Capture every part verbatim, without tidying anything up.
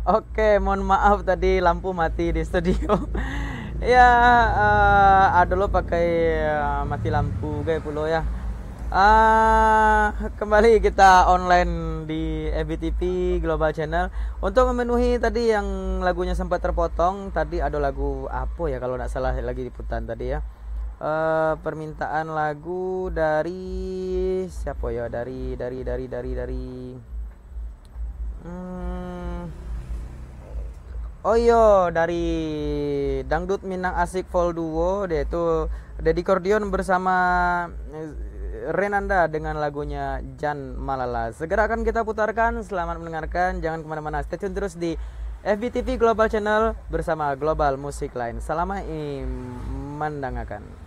Oke, mohon maaf tadi lampu mati di studio. Ya, eh, ado lo pakai, eh, mati lampu gai pulo ya. Ah, kembali kita online di F B T V Global Channel. Untuk memenuhi tadi yang lagunya sempat terpotong, tadi ado lagu apo ya kalau ndak salah lagi diputar tadi ya. Eh, permintaan lagu dari siapo ya? Dari, dari, dari, dari, dari Hmm. Oh iyo, dari Dangdut Minang Asik Vol Duo, yaitu Deddy Cordion bersama, eh, Renanda dengan lagunya Jan Malala. Segera akan kita putarkan, selamat mendengarkan, jangan kemana-mana, stay tune terus di F B T V Global Channel bersama Global Musik Lain. Salamaik mandangakan.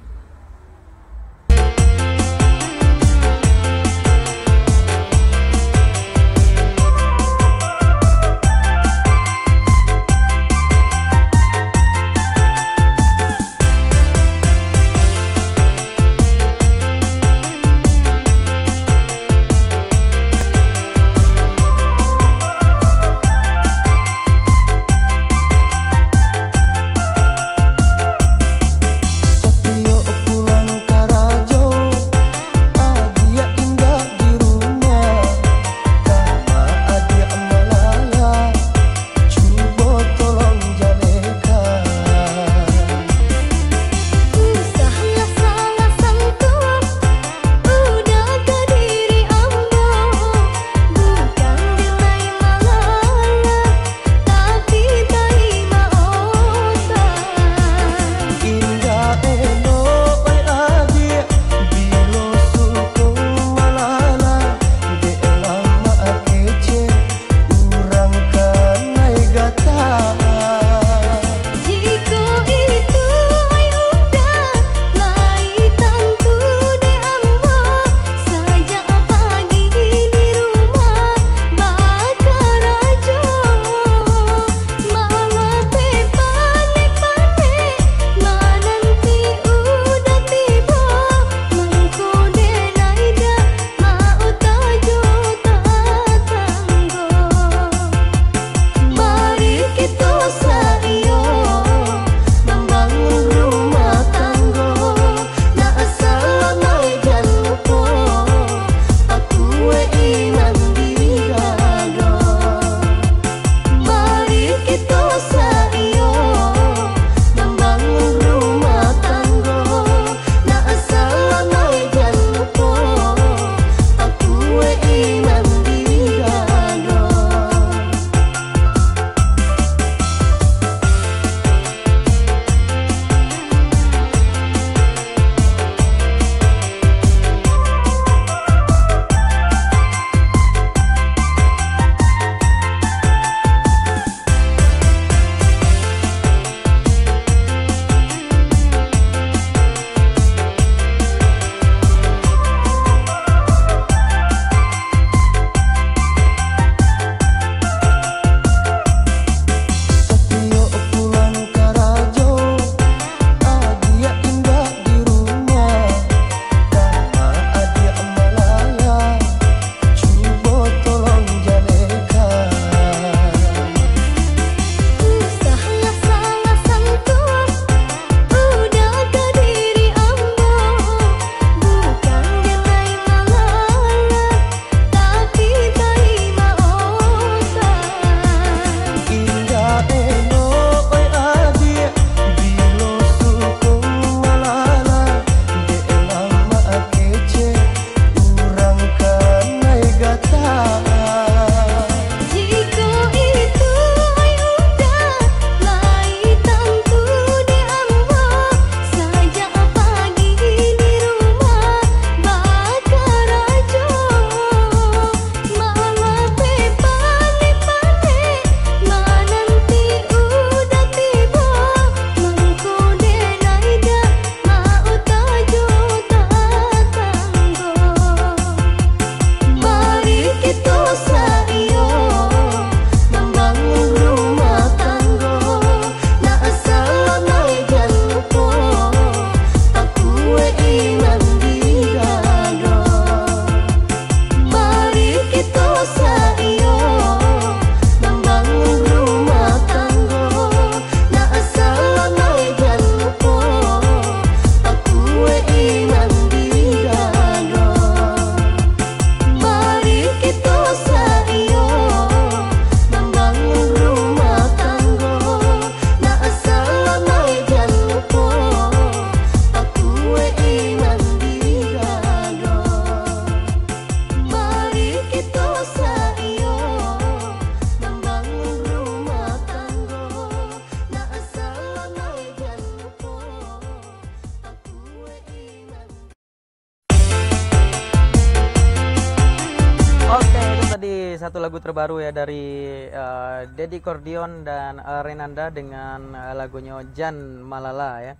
Satu lagu terbaru ya dari, eh, Deddy Cordion dan, eh, Renanda dengan, eh, lagunya Jan Malala ya.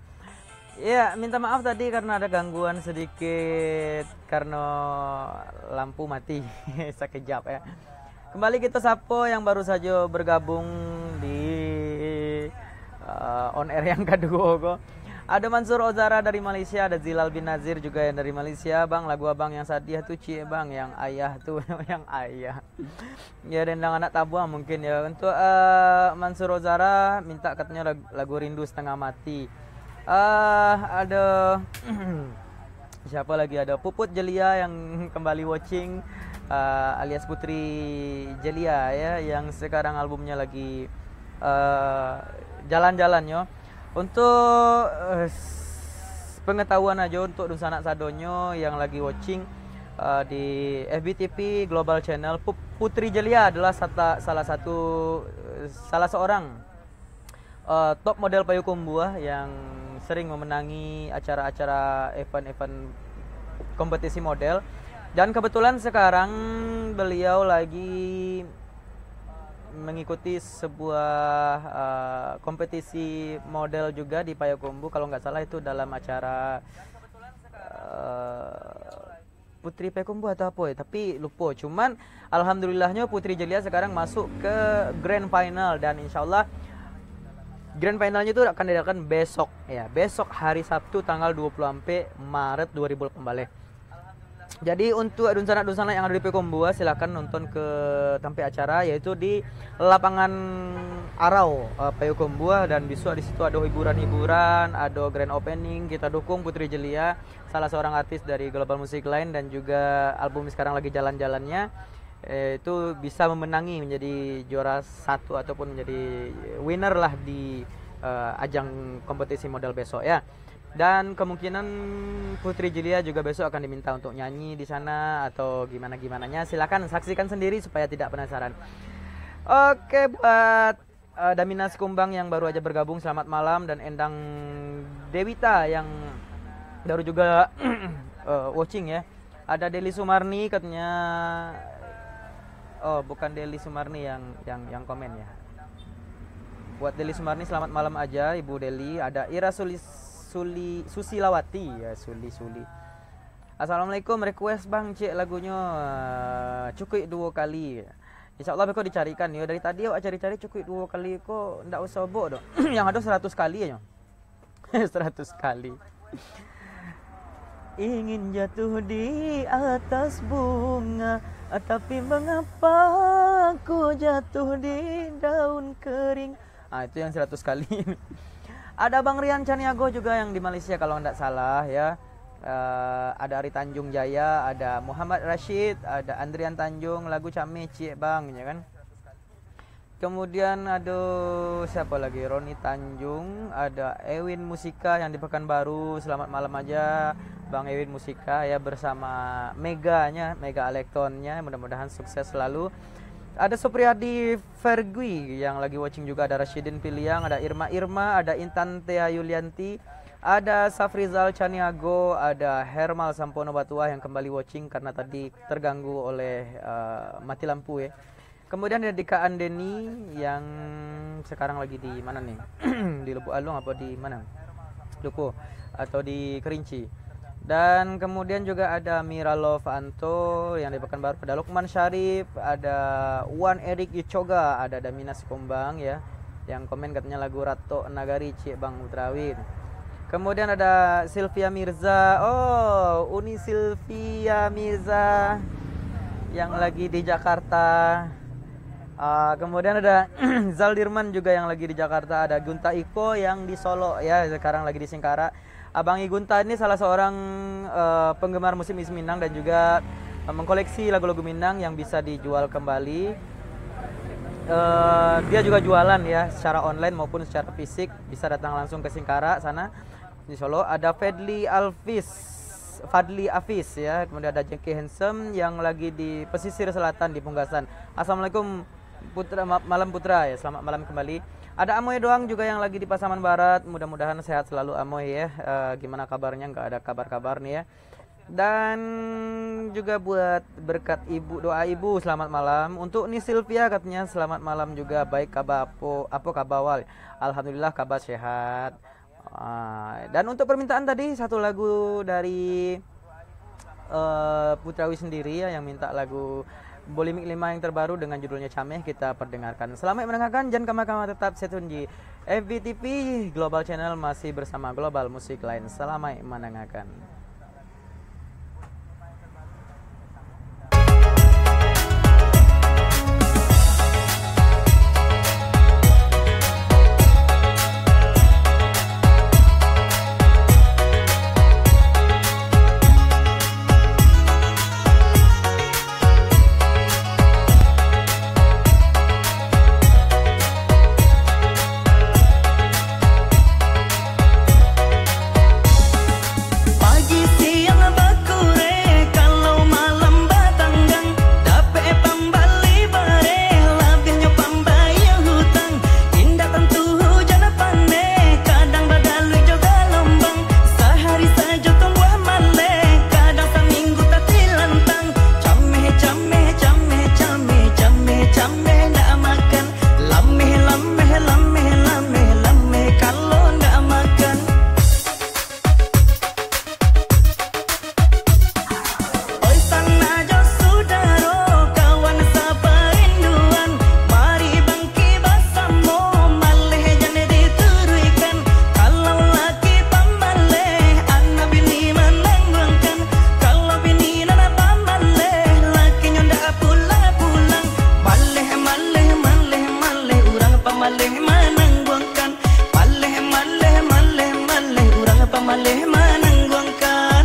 Ya, minta maaf tadi karena ada gangguan sedikit karena lampu mati sekejap ya. Kembali kita sapa yang baru saja bergabung di, eh, on air yang kedua ko. Ada Mansur Ozara dari Malaysia, ada Zilal bin Nazir juga yang dari Malaysia. "Bang, lagu abang yang sadiah tu ciek bang, yang ayah tu, yang ayah." Ya, dendang anak tabuang mungkin ya. Untuk, eh, Mansur Ozara minta katanya lag-, lagu Rindu Setengah Mati. Eh, ada siapa lagi, ada Puput Jelia yang kembali watching, eh, alias Putri Jelia ya, yang sekarang albumnya lagi, eh, jalan-jalan yo. Untuk, eh, s-, pengetahuan aja untuk dunsanak sadonyo yang lagi watching, eh, di F B T V Global Channel, Pu-, Putri Jelia adalah sata-, salah satu, eh, salah seorang, eh, top model Payokumbuah yang sering memenangi acara-acara event-event kompetisi model. Dan kebetulan sekarang beliau lagi mengikuti sebuah, eh, kompetisi model juga di Payokumbuah, kalau nggak salah itu dalam acara, eh, Putri Payokumbuah atau apa ya, tapi lupa. Cuman alhamdulillahnyo Putri Jelia sekarang masuk ke grand final dan insyaallah grand finalnya itu akan diadakan besok ya, besok hari Sabtu tanggal dua puluh empat Maret dua ribu delapan belas. Jadi untuk dunsanak-dunsanak yang ada di Payokumbuah, silakan nonton ke tampek acara, yaitu di lapangan Arau, eh, Payokumbuah, dan besok di situ ada hiburan-hiburan, ada grand opening. Kita dukung Putri Jelia, salah seorang artis dari Global Music Line dan juga album sekarang lagi jalan-jalannya. Eh, itu bisa memenangi menjadi juara satu ataupun menjadi winner lah di, eh, ajang kompetisi model besok ya. Dan kemungkinan Putri Jelia juga besok akan diminta untuk nyanyi di sana atau gimana-gimananya. Silakan saksikan sendiri supaya tidak penasaran. Oke, buat, eh, Damina Sikumbang yang baru aja bergabung, selamat malam, dan Endang Dewita yang baru juga, eh, watching ya. Ada Deli Sumarni katanya. Oh, bukan Deli Sumarni yang, yang, yang komen ya. Buat Deli Sumarni, selamat malam aja, Ibu Deli. Ada Ira Suli, Suli, Susilawati ya, Suli, Suli. "Assalamualaikum, request bang, cek lagunyo, eh, Cukuik Duo Kali." Insya Allah beko dicarikan yo. Dari tadi awak cari-cari Cukuik Duo Kali ko, ndak usah obok doh. Yang ada seratus kali aja. Seratus kali. Ingin jatuh di atas bunga, tapi mengapa aku jatuh di daun kering? Ah, itu yang seratus kali. Ada Bang Rian Caniago juga yang di Malaysia kalau ndak salah ya. Eh, ada Ari Tanjung Jaya, ada Muhammad Rashid, ada Andrian Tanjung, lagu Cameh Ciek Bang, ya kan? Kemudian ada siapa lagi? Roni Tanjung, ada Ewin Musika yang di Pekanbaru. Selamat malam aja, Bang Ewin Musika ya, bersama Meganya, Mega Alektonnya. Mudah-mudahan sukses selalu. Ada Supriyadi Fergui yang lagi watching juga, ada Rashidin Piliang, ada Irma Irma, ada Intan Tea Yulianti, ada Safrizal Caniago, ada Hermal Sampono Batuah yang kembali watching karena tadi terganggu oleh, eh, mati lampu ya. Kemudian ada Dika Andeni yang sekarang lagi di mana nih? Di Lubuk Alung apa di mana? Lupa. Atau di Kerinci. Dan kemudian juga ada Mira Love Anto yang di Pekanbaru, ada Lukman Syarif, ada Wan Erik Icoga, ada Damina Sikumbang ya. Yang komen katanya lagu Ratok Nagari Ciek Bang Utrawin. Kemudian ada Sylvia Mirza, oh, Uni Sylvia Mirza yang lagi di Jakarta. Ah, kemudian ada Zaldirman juga yang lagi di Jakarta, ada Gunta Iko yang di Solok ya, sekarang lagi di Singkarak. Abang Igunta ini salah seorang, eh, penggemar musik, musik Minang dan juga, eh, mengkoleksi lagu-lagu Minang yang bisa dijual kembali. Eh, dia juga jualan ya, secara online maupun secara fisik, bisa datang langsung ke Singkarak sana. Di Solok ada Fadli Alfis, Fadli Afis ya, kemudian ada Jengke Handsome yang lagi di pesisir selatan di Punggasan. Assalamualaikum Putra, ma-, malam Putra ya, selamat malam kembali. Ada Amoy Doang juga yang lagi di Pasaman Barat, mudah-mudahan sehat selalu Amoy ya. Eh, gimana kabarnya? Nggak ada kabar-kabar nih ya. Dan juga buat berkat ibu, doa ibu, selamat malam. Untuk Ni Sylvia katanya, "Selamat malam juga, baik kabar apo, apo kabar, Wal?" Alhamdulillah, kabar sehat. Ah, dan untuk permintaan tadi, satu lagu dari, eh, Putrawi sendiri ya, yang minta lagu Bolimik lima yang terbaru dengan judulnya Cameh, kita perdengarkan. Selamat mendengarkan, jan kama-kama, tetap stay tune di F B T V Global Channel, masih bersama Global Musik Lain. Selamat mendengarkan. Pagi siang bakureh, kalau malam batanggang, dapek pambali bareh, labiahnyo pambayia hutang. Indak tantu hujan paneh, kadang badaluik jo galombang. Sahari sajo tumbuah maleh, kadang saminggu tatilantang. Cameh, cameh, cameh, cameh, cameh, cameh, ndak makan. Lameh, lameh, lameh, lameh, lameh, kalau ndak makan. Oi sanak jo sudaro, kawan saparinduan, mari bangkik basamo, maleh jan dituruikan. Kalau laki pamaleh, anak bini manangguangkan. Kalau bini nan pamaleh, lakinyo ndak pulang-pulang. Maleh, maleh, maleh, maleh, urang pamaleh manangguangkan. Maleh, maleh, maleh, maleh, urang pamaleh manangguangkan.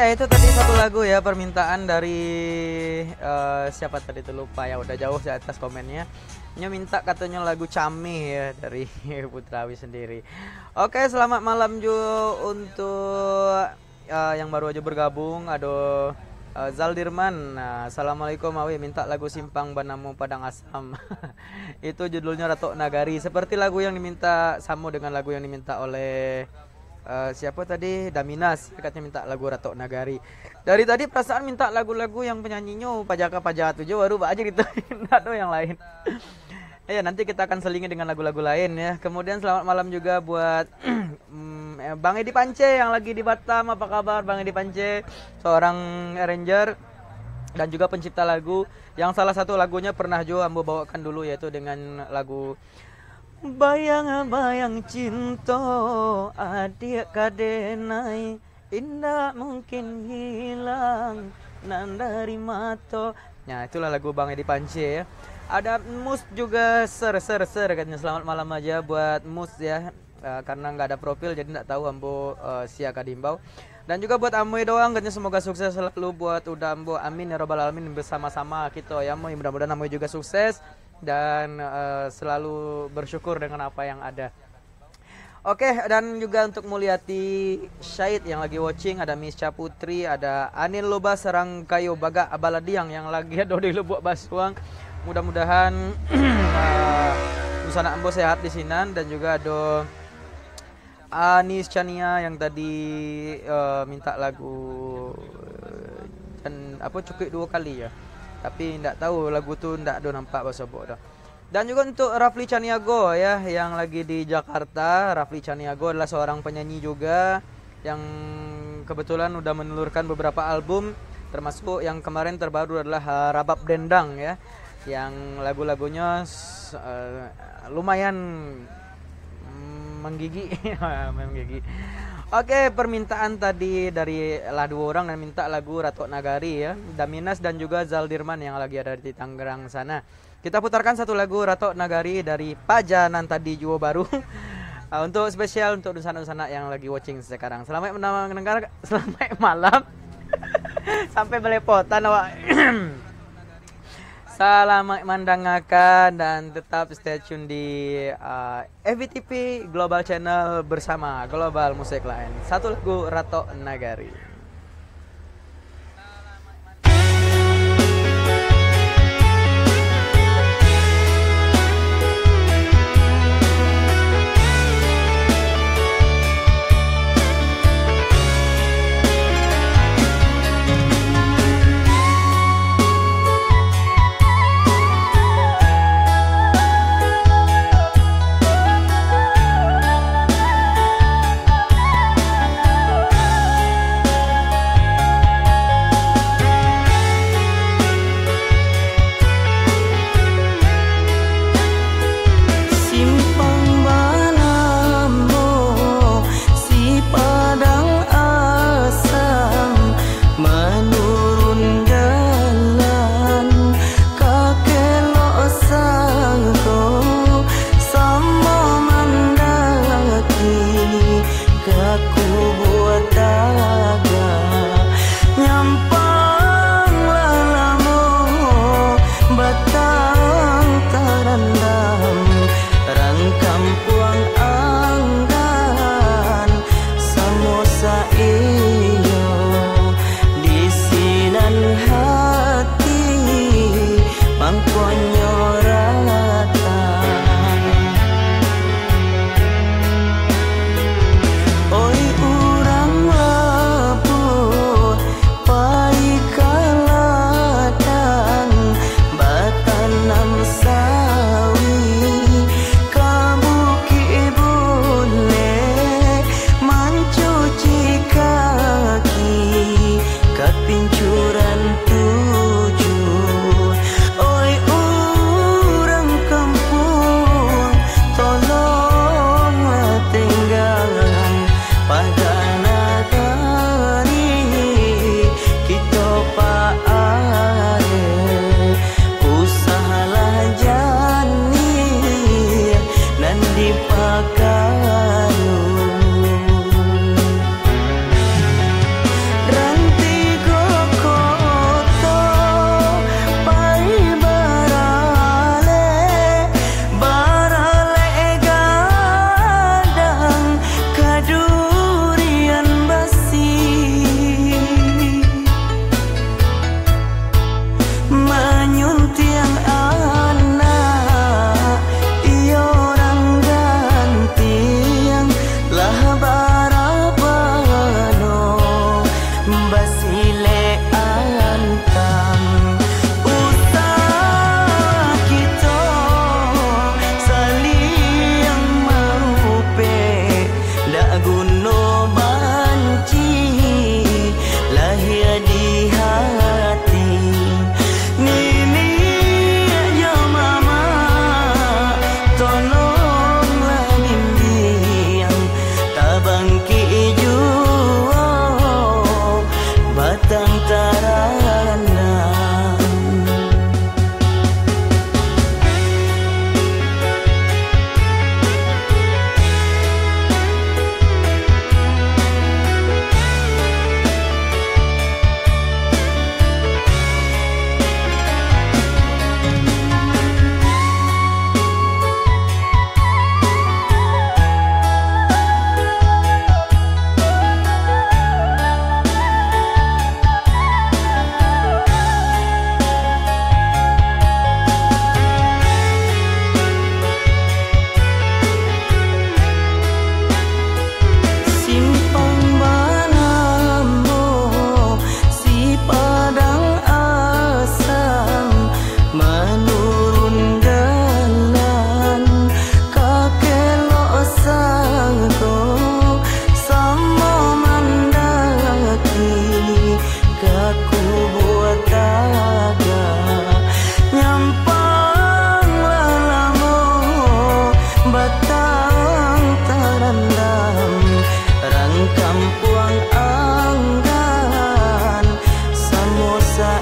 Itu tadi satu lagu ya, permintaan dari, eh, siapa tadi tu, lupa ya, udah jauh di atas komennya. Nyo minta katanya lagu Cameh ya, dari Putra Awi sendiri. Oke, selamat malam juga untuk, eh, yang baru aja bergabung. Ado, eh, Zaldirman. Nah, "Assalamualaikum, Awi, minta lagu Simpang banamo Padang Asam." Itu judulnya Ratok Nagari. Seperti lagu yang diminta, samo dengan lagu yang diminta oleh, eh, siapa tadi? Daminas. Katanya minta lagu Ratok Nagari. Dari tadi perasaan minta lagu-lagu yang penyanyinyo paja-paja tu jo, baru ba aja gitu. Ndak ado yang lain. Ya, nanti kita akan selingi dengan lagu-lagu lain ya. Kemudian selamat malam juga buat, mm, eh, Bang Edi Pance yang lagi di Batam. Apa kabar Bang Edi Pance? Seorang arranger dan juga pencipta lagu, yang salah satu lagunya pernah jo ambo bawakan dulu, yaitu dengan lagu Bayang-bayang cinto, adiak ka denai, indak mungkin hilang nan dari mato. Nah, itulah lagu Bang Edi Pance ya. Ada Mus juga, ser, ser, ser, katanya selamat malam aja buat Mus ya. Eh, karena nggak ada profil, jadi nggak tahu ambo, eh, sia ka diimbau. Dan juga buat Amoy doang, katanya semoga sukses selalu buat Uda Ambo. Amin ya robbal alamin, bersama-sama kita ya Amoy. Mudah-mudahan Amoy juga sukses dan, eh, selalu bersyukur dengan apa yang ada. Oke, dan juga untuk Mulyati Syahid yang lagi watching, ada Miss Cha Putri, ada Anil Loba Sarangkayo Bagak Abaladiang yang lagi ado di Lubuak Basuang. Mudah-mudahan, eh, dunsanak ambo sehat di sinan, dan juga ado Anis Chania yang tadi, eh, minta lagu, eh, dan apa, Cukuik Duo Kali ya. Tapi ndak tahu lagu tu, ndak ado nampak basobok dah. Dan juga untuk Rafli Caniago ya, yang lagi di Jakarta. Rafli Caniago adalah seorang penyanyi juga yang kebetulan udah menelurkan beberapa album, termasuk yang kemarin terbaru adalah, eh, Rabab Dendang ya, yang lagu-lagunya s-, eh, lumayan, mm, menggigit, menggigit. Oke, permintaan tadi dari lah dua orang yang minta lagu Ratok Nagari ya, Daminas dan juga Zaldirman yang lagi ada di Tangerang sana. Kita putarkan satu lagu Ratok Nagari dari Paja nan tadi juo baru. Ah, untuk spesial untuk dunsanak-dunsanak yang lagi watching sekarang. Selamat mendengar, selamat malam. Sampai belepotan awak. Selamat mendengarkan dan tetap stay tune di, ah, F B T V Global Channel bersama Global Musik Line. Satu lagu Ratok Nagari.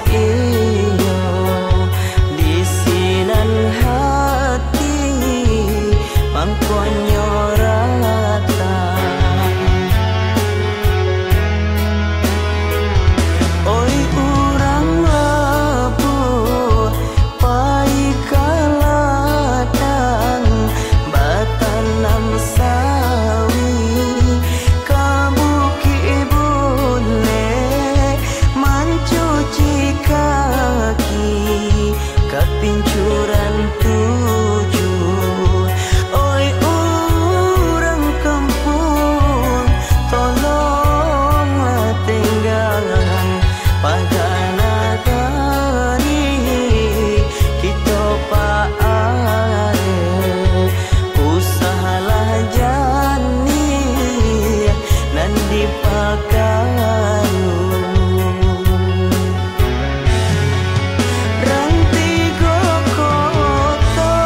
Iyo, di sinan hati mangkonyo rata. Oi urang labuah, pai ka ladang, batanam sawi, ka Bukik Bulek, mancuci kaki, ka Pincuran Tujuah. Oi urang kampuang, tolonglah tenggang, paga nagari kito paara, usahlah janiah nan dipakaru. Rantigo koto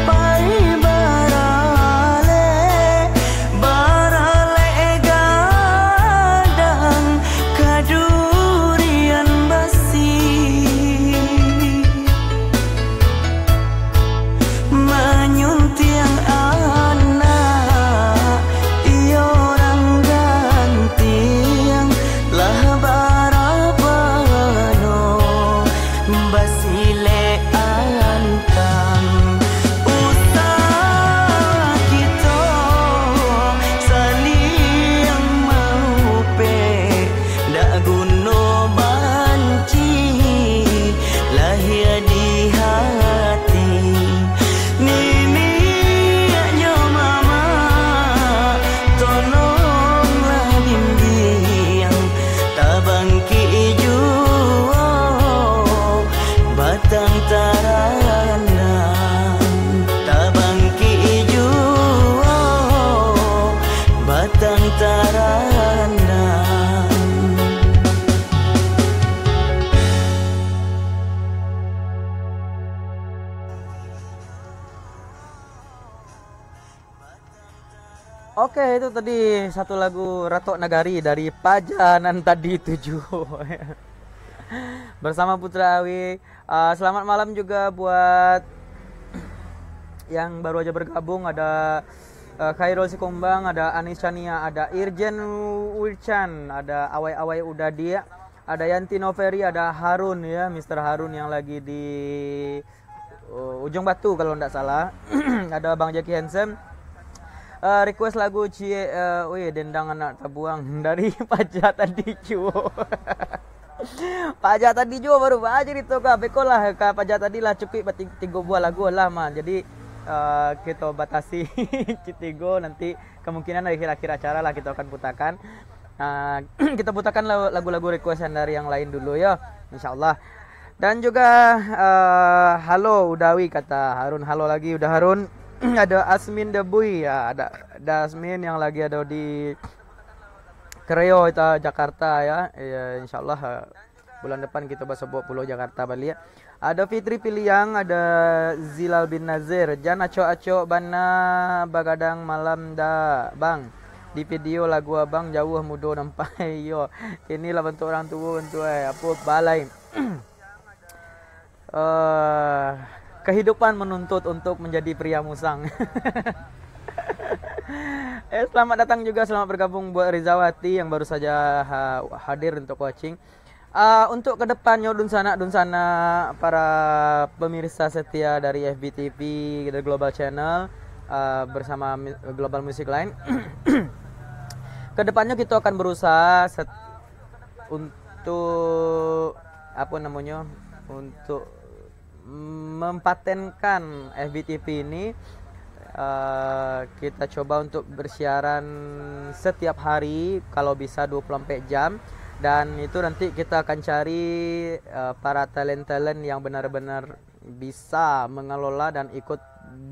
pai baralek, baralek gadang ka Durian Basi. Manyuntiang anak, iyo urang gantiang, lah barabano basilek antang. Usah kito saliang maupek, dak guno banci lahia di hati. Niniak jo mamak, tolonglah bimbiang, tabangkik juo batang tarandam, tabangkik juo batang tarandam. Oke, itu tadi satu lagu Ratok Nagari dari Paja nan tadi tuju. Bersama Putra Awi. Ah, selamat malam juga buat yang baru aja bergabung. Ada, eh, Khairul Sikumbang, ada Anis Chania, ada Irjen Wilchan, ada Awai-Awai Udadia, ada Yanti Noveri, ada Harun ya, Mister Harun yang lagi di, oh, Ujung Batu kalau ndak salah. Ada Bang Jackie Handsome. Eh, request lagu Ciek, eh, weh, Dendang Anak Tabuang dari Paja tadi cubo. Paja tadi juo baru bacarito ka, beko lah ka Paja tadi lah cukuik bati-, tigo buah lagu lah mah. Jadi, eh, kito batasi tigo, nanti kemungkinan akhir-akhir acara lah kito akan putakan. Ah, kito putakan la-, lagu-lagu requestan dari yang lain dulu yo, insyaallah. Dan juga, eh, halo Udawi kata Harun, halo lagi Uda Harun. Ada Asmin Debui ya, ada, ada Asmin yang lagi ada di Kreo ita Jakarta ya. Ya, insyaallah, eh, bulan depan kito basobok pulo Jakarta baliak. Ada Fitri Piliang, ada Zilal bin Nazir. Jan acok-acok bana bagadang malam dak, Bang? Di video lagu abang jauah mudo nampak. Iyo, kini lah bantuak urang tuo, bantuak, eh, apo balai. Eh, kehidupan menuntut untuk menjadi pria musang. Eh, selamat datang juga, selamat bergabung buat Rizawati yang baru saja ha-, hadir untuk watching. Ah, untuk kedepannya, dunsanak-dunsanak, para pemirsa setia dari F B T V, dari Global Channel, ah, bersama mi-, Global Music Line, kedepannya kita akan berusaha set-, untuk, apa namanya, untuk mempatenkan F B T V ini, eh, kita coba untuk bersiaran setiap hari, kalau bisa dua puluh empat jam. Dan itu nanti kita akan cari, eh, para talent-talent yang benar-benar bisa mengelola dan ikut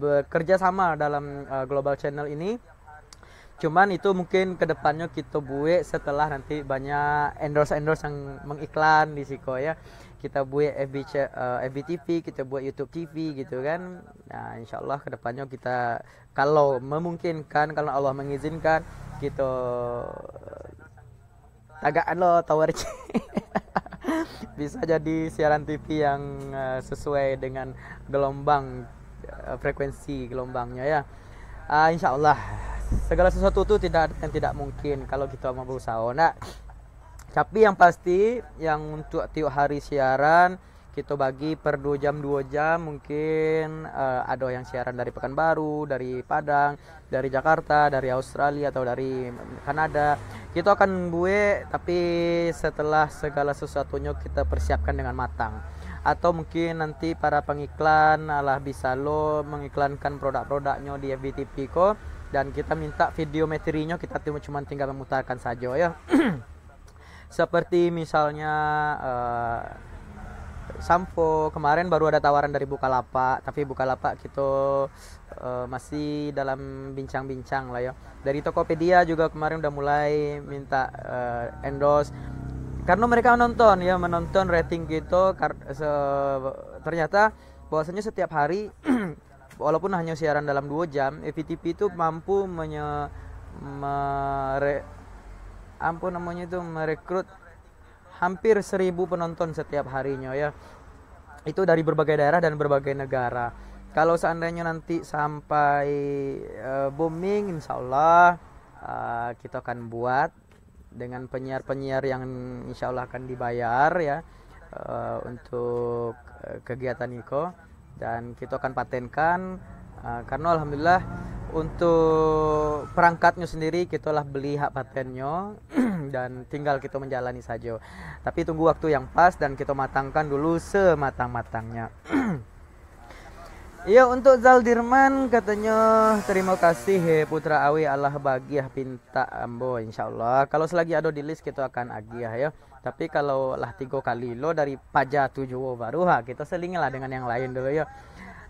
bekerja sama dalam, eh, Global Channel ini. Cuman itu mungkin kedepannya kita buat setelah nanti banyak endorse-endorse yang mengiklan di siko ya. Kita buat F B C, eh, F B T V, kita buat YouTube T V gitu kan. Nah, insyaallah kedepannya kita, kalau memungkinkan, kalau Allah mengizinkan, kita tagakan lo tower. Bisa jadi siaran T V yang, eh, sesuai dengan gelombang, eh, frekuensi gelombangnya, ya. Ah, insya Allah, segala sesuatu tu tidak ada yang tidak mungkin kalau kita mau berusaha, nak. Tapi yang pasti, yang untuk tiap hari siaran, kita bagi per dua jam, dua jam, mungkin, eh, ada yang siaran dari Pekanbaru, dari Padang, dari Jakarta, dari Australia, atau dari Kanada. Kita akan buek, tapi setelah segala sesuatunya kita persiapkan dengan matang. Atau mungkin nanti para pengiklan lah bisa lo mengiklankan produk-produknyo di F B T V ko, dan kita minta video materinyo, kita tu cuma tinggal memutarkan sajo, ya. Seperti misalnya, eh, sampo, kemarin baru ada tawaran dari Bukalapak, tapi Bukalapak kita, eh, masih dalam bincang-bincang lah, ya. Dari Tokopedia juga kemarin udah mulai minta, eh, endorse. Karena mereka menonton, ya, menonton rating kita, kar-, se-, ternyata bahwasanya setiap hari, walaupun hanya siaran dalam dua jam, F B T V itu mampu menye-, mere-, apa namanya itu, merekrut hampir seribu penonton setiap harinya, ya. Itu dari berbagai daerah dan berbagai negara. Kalau seandainya nanti sampai, eh, booming, insya Allah, eh, kita akan buat dengan penyiar-penyiar yang insya Allah akan dibayar, ya, eh, untuk, eh, kegiatan iko. Dan kita akan patenkan, eh, karena alhamdulillah untuk perangkatnya sendiri kita lah beli hak patennya dan tinggal kita menjalani saja. Tapi tunggu waktu yang pas dan kita matangkan dulu sematang-matangnya. Iyo, untuk Zaldirman katanya, "Terima kasih, eh, Putra Awi, alah bagiah pinta ambo, insya Allah. Kalau selagi ada di list, kita akan agiah, ya. Tapi kalau lah tigo kali lo dari paja tu juo baru, ha, kita selingi lah dengan yang lain dulu, ya."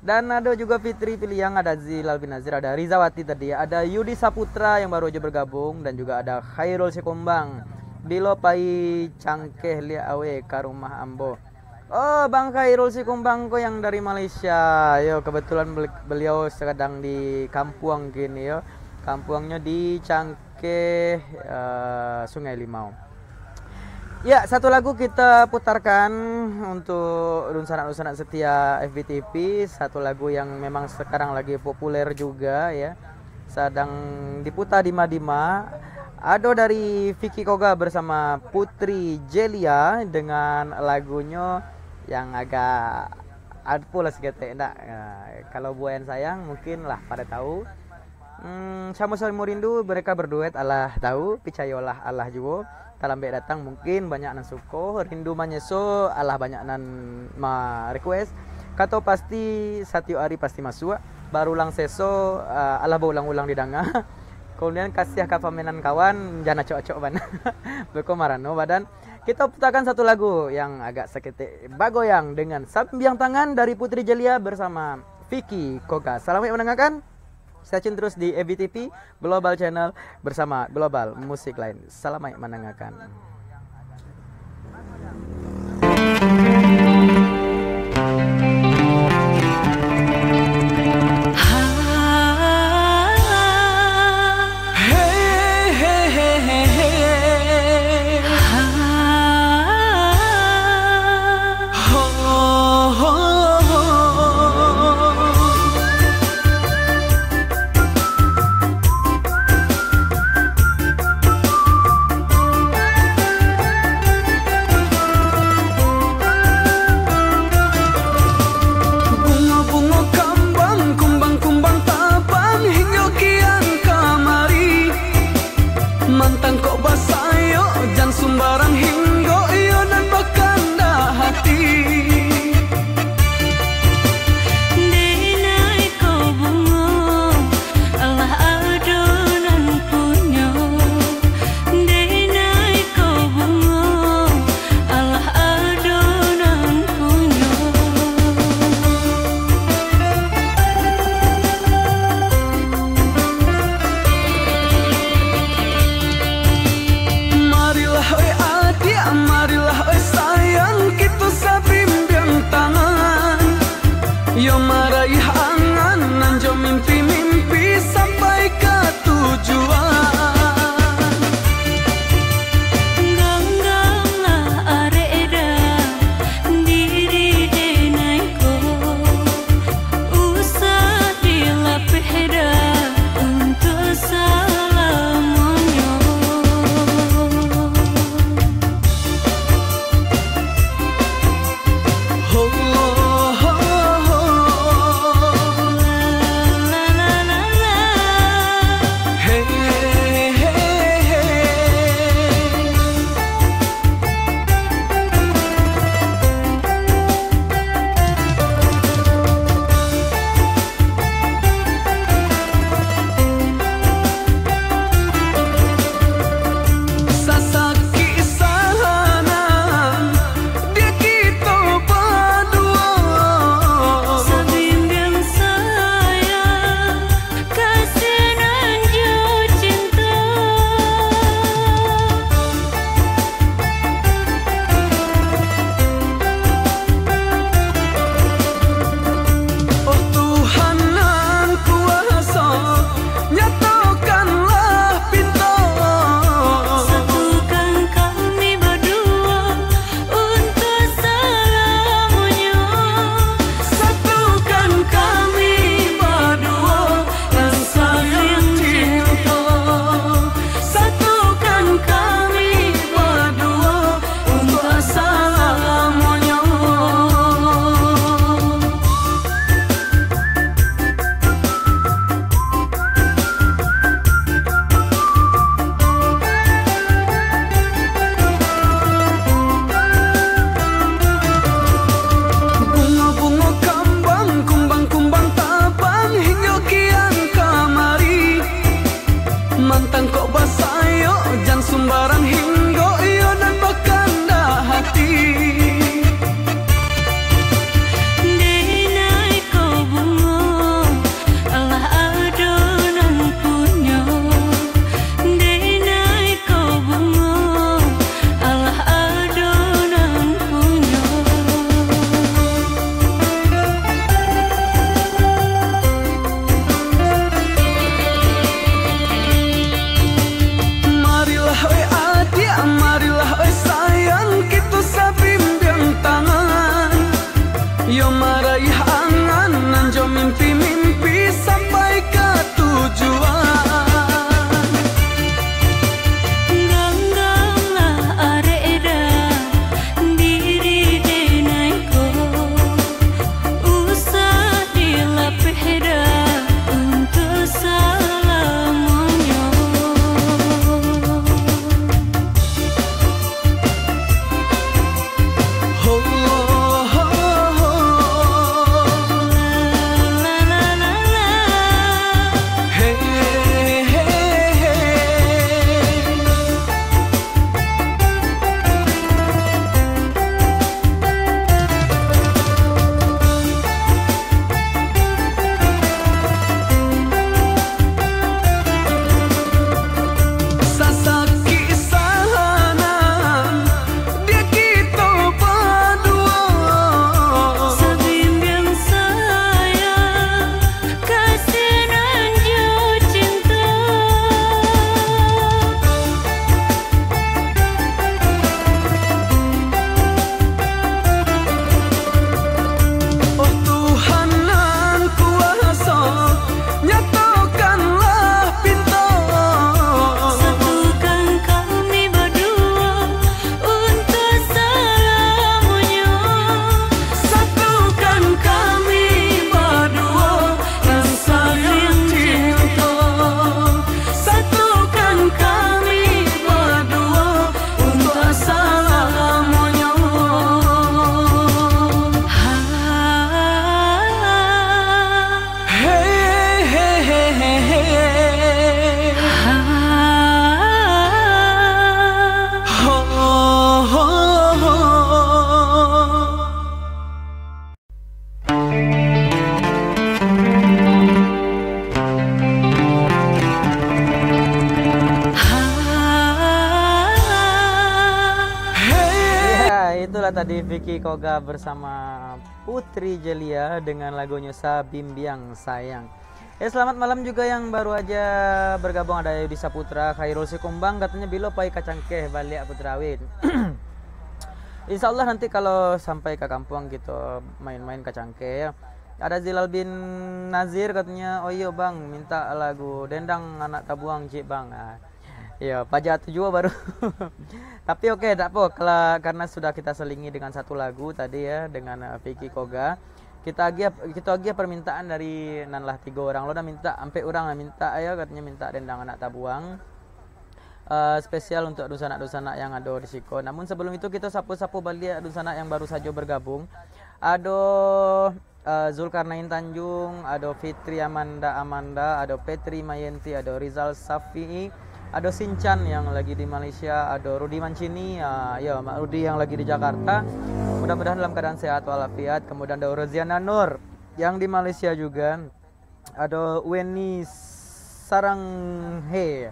Dan ada juga Fitri Piliang, ada Zilal bin Nazir, ada Rizawati tadi, ada Yudi Saputra yang baru aja bergabung, dan juga ada Khairul Sikumbang. "Bilo pai cangkeh liak awe ka rumah ambo." Oh, Bang Khairul Sikumbang ko yang dari Malaysia. Yo, kebetulan beli-, beliau sedang di kampuang kini, yo. Kampuangnyo di Cangkeh, eh, Sungai Limau. Ya, satu lagu kita putarkan untuk dunsanak-dunsanak setia F B T V. Satu lagu yang memang sekarang lagi populer juga, ya. Sadang diputar dima-dima. Ado dari Vicky Koga bersama Putri Jelia dengan lagunyo yang agak apo lah saketek, ndak? Nah, kalau Buayan Sayang mungkin lah pada tahu. Hmm, Samo-Samo Rindu, mereka berduet, alah tahu, picayolah alah juo. Talambek datang mungkin banyak nan suko, rindu manyeso, alah banyak nan ma-request. Kato pasti, satiok ari pasti masuak, barulang seso, ah, alah baulang-ulang didanga. Kemudian kasiah ka pamenan kawan, jan acok-acok bana. Beko marano badan. Kita putarkan satu lagu yang agak saketek bagoyang dengan Sambiang Tangan dari Putri Jelia bersama Vicky Koga. Selamat mendengarkan. Stay tune terus di F B T V Global Channel bersama Global Musik Lain. Salamaik mandangakan. Bungo-bungo kambang, kumbang-kumbang tabang, hinggo kian kamari. Mantang kok basayok, jan sumbarang hinggo iyo nan bakandak hati. Denai ko bungo, alah ado nan punyo. Denai ko bungo, alah ado nan punyo. Marilah, oi adiak, marilah, oi sayang, kito sabi Yo maraih angan nan jo mimpi-mimpi sampai ka tujuan. Ganggamlah arek dah, diri denai ko, usah dilapeh dah untuk salamonyo. Sasakik sahanan, dek kito baduo. Sabimbiang sayang, kasih nan jo cinto. Oh Tuhan nan kuaso, nyatokanlah pinto. Satukan kami baduo untuak salamonyo. Satukan kami baduo nan saling cinto. Satukan kami baduo untuak salamonyo. Hei, hei, hei, hei, hei. Ho, ho, ho. Ya, itulah tadi Vicky Koga bersama Putri Jelia dengan lagunya Sabimbiang Sayang. Ya, selamat malam juga yang baru aja bergabung. Ada Yudi Saputra, Khairul Sikumbang, katanya bilo pai ka Cangkeh baliak Putra Awin. Insya Allah nanti kalau sampai ka kampuang kito main-main ka Cangkeh, ya. Ada Zilal bin Nazir katanya, "Oh iyo bang, minta lagu Dendang Anak Tabuang ciek bang." Ah, iyo, paja tu juo baru. Tapi oke, tak apo, kela-, karena sudah kita selingi dengan satu lagu tadi ya, dengan, eh, Vicky Koga. Kita agiah, kita agiah permintaan dari nan lah tigo urang lo dah minta, ampek urang lah minta ya, katanya minta Dendang Anak Tabuang. Eh, spesial untuk dunsanak-dunsanak yang ado di siko. Namun sebelum itu, kita sapu-sapu baliak dunsanak yang baru sajo bergabung. Ado, eh, Zulkarnain Tanjung, ado Fitri Amanda Amanda, ado Petri Mayenty, ado Rizal Safii, ado Sinchan yang lagi di Malaysia, ado Rudi Mancini, ah, ya, Mak Rudi yang lagi di Jakarta. Mudah-mudahan dalam keadaan sehat walafiat. Kemudian ada Roziana Nur yang di Malaysia juga. Ado Weni Saranghe.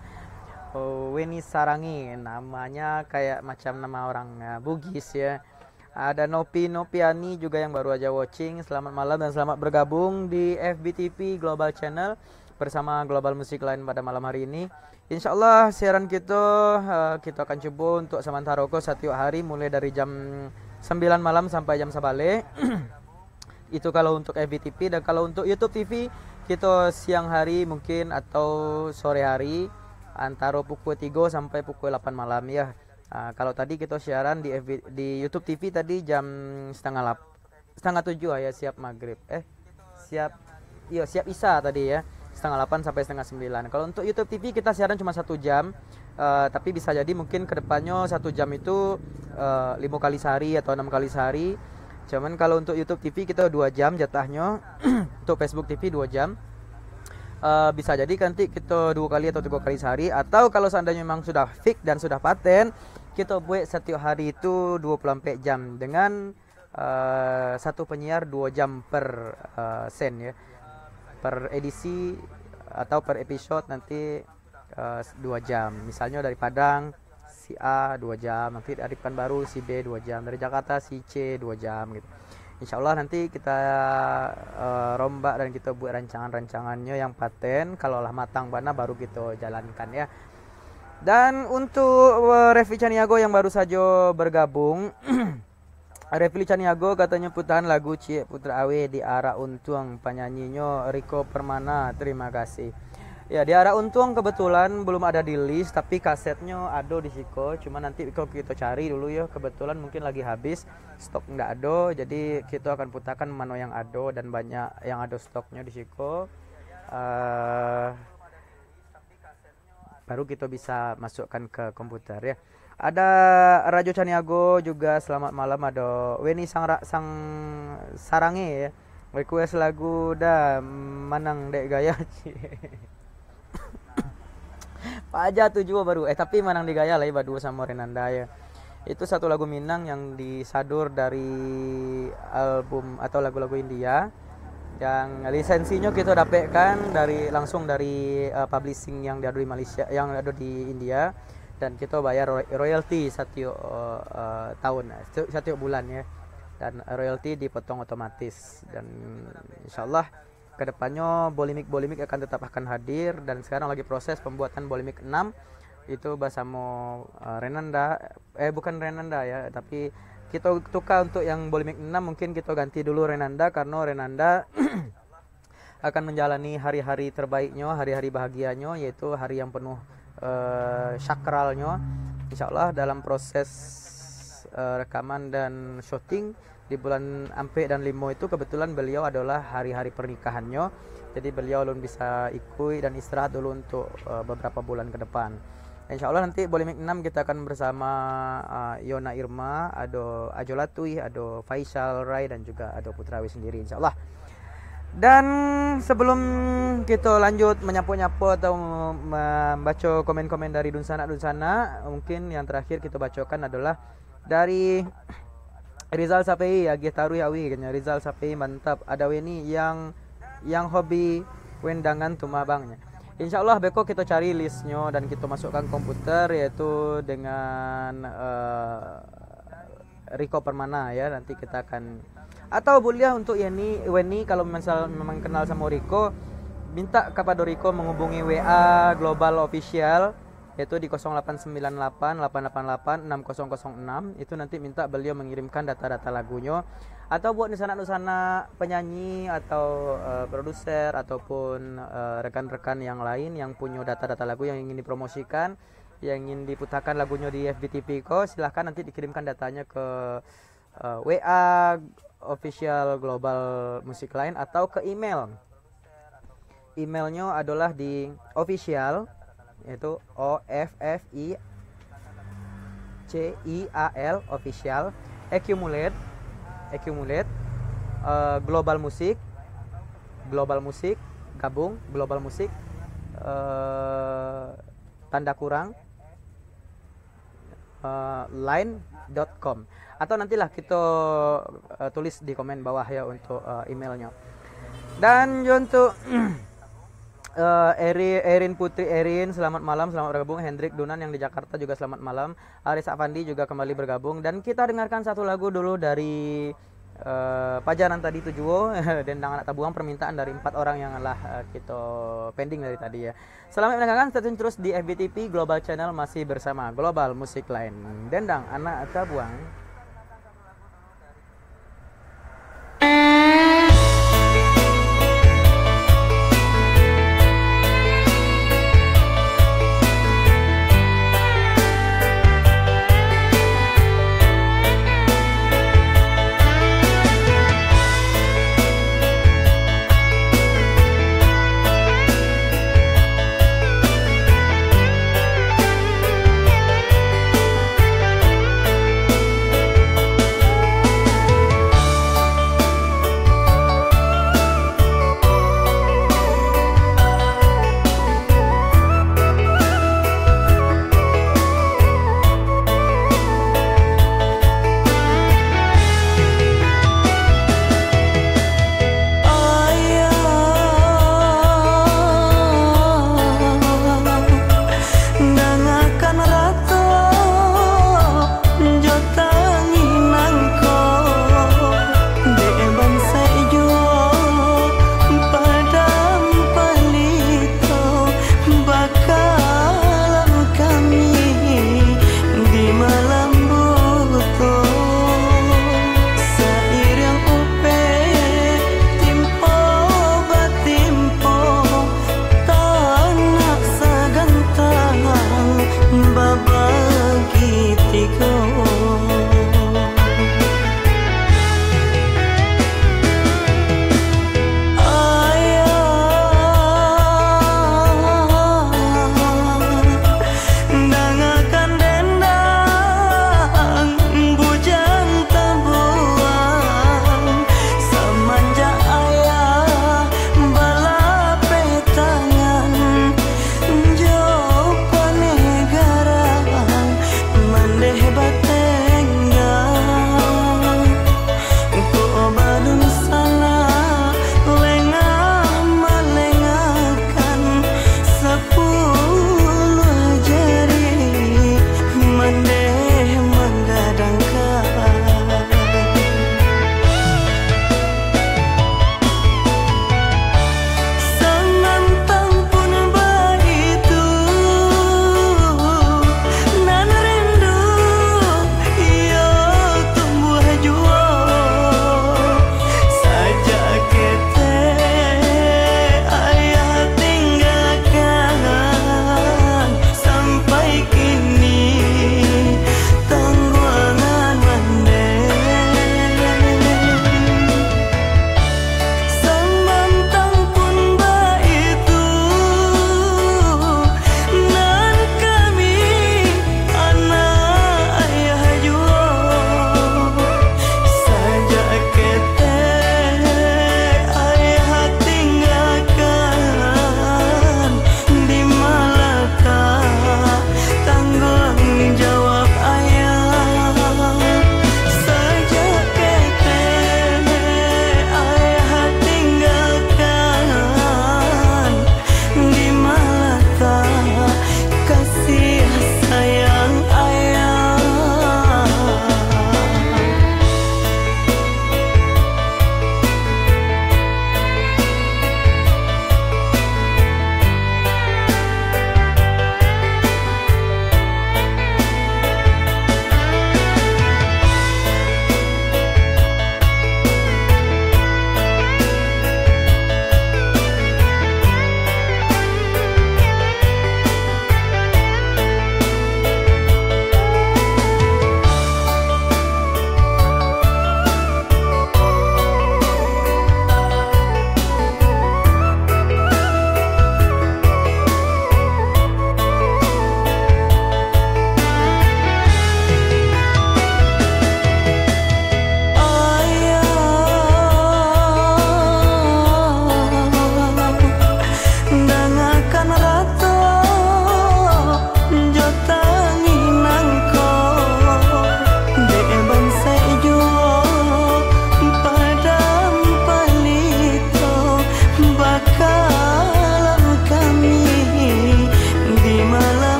Oh, Weni Sarange, namanya kayak macam nama orang, ah, Bugis ya. Ada Nopi Nopiani juga yang baru aja watching. Selamat malam dan selamat bergabung di F B T V Global Channel bersama Global Musik Lain pada malam hari ini. Insya Allah siaran kita, eh, kita akan cuba untuk sementara ko setiap hari mulai dari jam sembilan malam sampai jam sabale. Itu kalau untuk F B T V, dan kalau untuk YouTube T V, kita siang hari mungkin atau sore hari antara pukul tiga sampai pukul lapan malam ya. Ah, kalau tadi kita siaran di F B, di YouTube T V tadi jam setengah lap-, setengah tujuh ya, siap maghrib. Eh, siap, iyo, siap Isya tadi ya. Setengah lapan sampai setengah sembilan. Kalau untuk YouTube T V kita siaran cuma satu jam. Eh, tapi bisa jadi mungkin kedepannya satu jam itu, eh, lima kali sehari atau enam kali sehari. Cuman kalau untuk YouTube T V kita dua jam jatahnyo. Untuk Facebook T V dua jam. Eh, bisa jadi nanti kita dua kali atau tiga kali sehari. Atau kalau seandainya memang sudah fix dan sudah paten, kita buat setiap hari itu dua puluh empat jam dengan, eh, satu penyiar dua jam per, eh, sen ya. Per edisi atau per episode nanti, eh, dua jam. Misalnya dari Padang, si A dua jam, nanti dari Pekanbaru si B dua jam, dari Jakarta si C dua jam gitu. Insya Allah nanti kita, eh, rombak dan kita buat rancangan-rancangannya yang paten. Kalau lah matang bana baru kita jalankan ya. Dan untuk, eh, Revi Caniago yang baru saja bergabung, Refli Caniago katonyo putaran lagu Ciek Putra Aweh di Arak Untuang, panyanyinyo Riko Permana. Terima kasih. Ya, di Arak Untuang kebetulan belum ada di list, tapi kasetnyo ado di siko. Cuma nanti kalau kito cari dulu yo, kebetulan mungkin lagi habis, stok ndak ado. Jadi kito akan putakan mano yang ado dan banyak yang ado stoknyo di siko. Eh, baru kito bisa masukkan ke komputer ya. Ada Rajo Caniago juga, selamat malam. Ada Weni Sangra-, Sang Sarange ya. Request lagu dah, manang dek gaya. Paja tu juo baru. Eh, tapi manang digaya lai baduo samo Renanda ya. Itu satu lagu Minang yang disadur dari album atau lagu-lagu India. Yang lisensinyo kito dapatkan dari, langsung dari, eh, publishing yang ado di Malaysia, yang ado di India, dan kito bayar roy-, royalti satiok, eh, tahun, satiok, satiok bulan ya. Dan royalti dipotong otomatis. Dan insyaallah kedepanyo Bolimik-Bolimik akan tetap akan hadir, dan sekarang lagi proses pembuatan Bolimik enam. Itu bersama, eh, Renanda, eh, bukan Renanda ya, tapi kito tukar untuk yang Bolimik enam, mungkin kito ganti dulu Renanda, karena Renanda akan menjalani hari-hari terbaiknyo, hari-hari bahagianyo, yaitu hari yang penuh, eh, sakralnyo. Insyaallah dalam proses, eh, rekaman dan syuting di bulan ampek dan limo itu, kebetulan beliau adalah hari-hari pernikahannya. Jadi beliau alun bisa ikuik dan istirahat dulu untuk, eh, beberapa bulan ke depan. Insya Allah nanti Bolimik enam kita akan bersama, eh, Yona Irma, ado Ajo Latuih, ado Faisal Rai, dan juga ado Putra Awi sendiri, insya Allah. Dan sebelum kita lanjut menyapu-nyapu atau membaca komen-komen dari dunsanak-dunsanak, mungkin yang terakhir kita bacakan adalah dari Rizal Sapei, agih taruih awi, katanya. Rizal Sapei, mantap. Ada Weni yang, yang hobi wendangan tu mah, Bang, nya. Insya Allah beko kita cari listnyo dan kita masukkan komputer, yaitu dengan, eh, Riko Permana ya. Nanti kita akan, atau boleh untuk Yeni, Weni, kalau misal memang kenal sama Riko, minta kepada Riko menghubungi W A Global Official, yaitu di kosong lapan sembilan lapan, lapan lapan lapan, enam kosong kosong enam. Itu nanti minta beliau mengirimkan data-data lagunyo. Atau buat dunsanak-dunsanak penyanyi atau, eh, produser ataupun, eh, rekan-rekan yang lain yang punya data-data lagu yang ingin dipromosikan, yang ingin diputarkan lagunyo di F B T V ko, silahkan nanti dikirimkan datanya ke, eh, W A Official Global Music Line atau ke email. Emailnyo adalah di official, yaitu O F F I C I A L, official, accumulate, accumulate, eh, Global Music, Global Music, gabung, Global Music, eh, tanda kurang, eh, line dot com. Atau nantilah kita, eh, tulis di komen bawah ya untuk, eh, emailnya. Dan juga untuk, eh, Eri-, Erin Putri Erin, selamat malam, selamat bergabung. Hendrik Dunan yang di Jakarta juga selamat malam. Aris Afandi juga kembali bergabung. Dan kita dengarkan satu lagu dulu dari, eh, Pajanan tadi tu juo, Dendang Anak Tabuang, permintaan dari empat orang yang lah, eh, kita pending dari tadi ya. Selamat mendengarkan, stay tune terus di F B T V Global Channel, masih bersama Global Music Line. Dendang Anak Tabuang.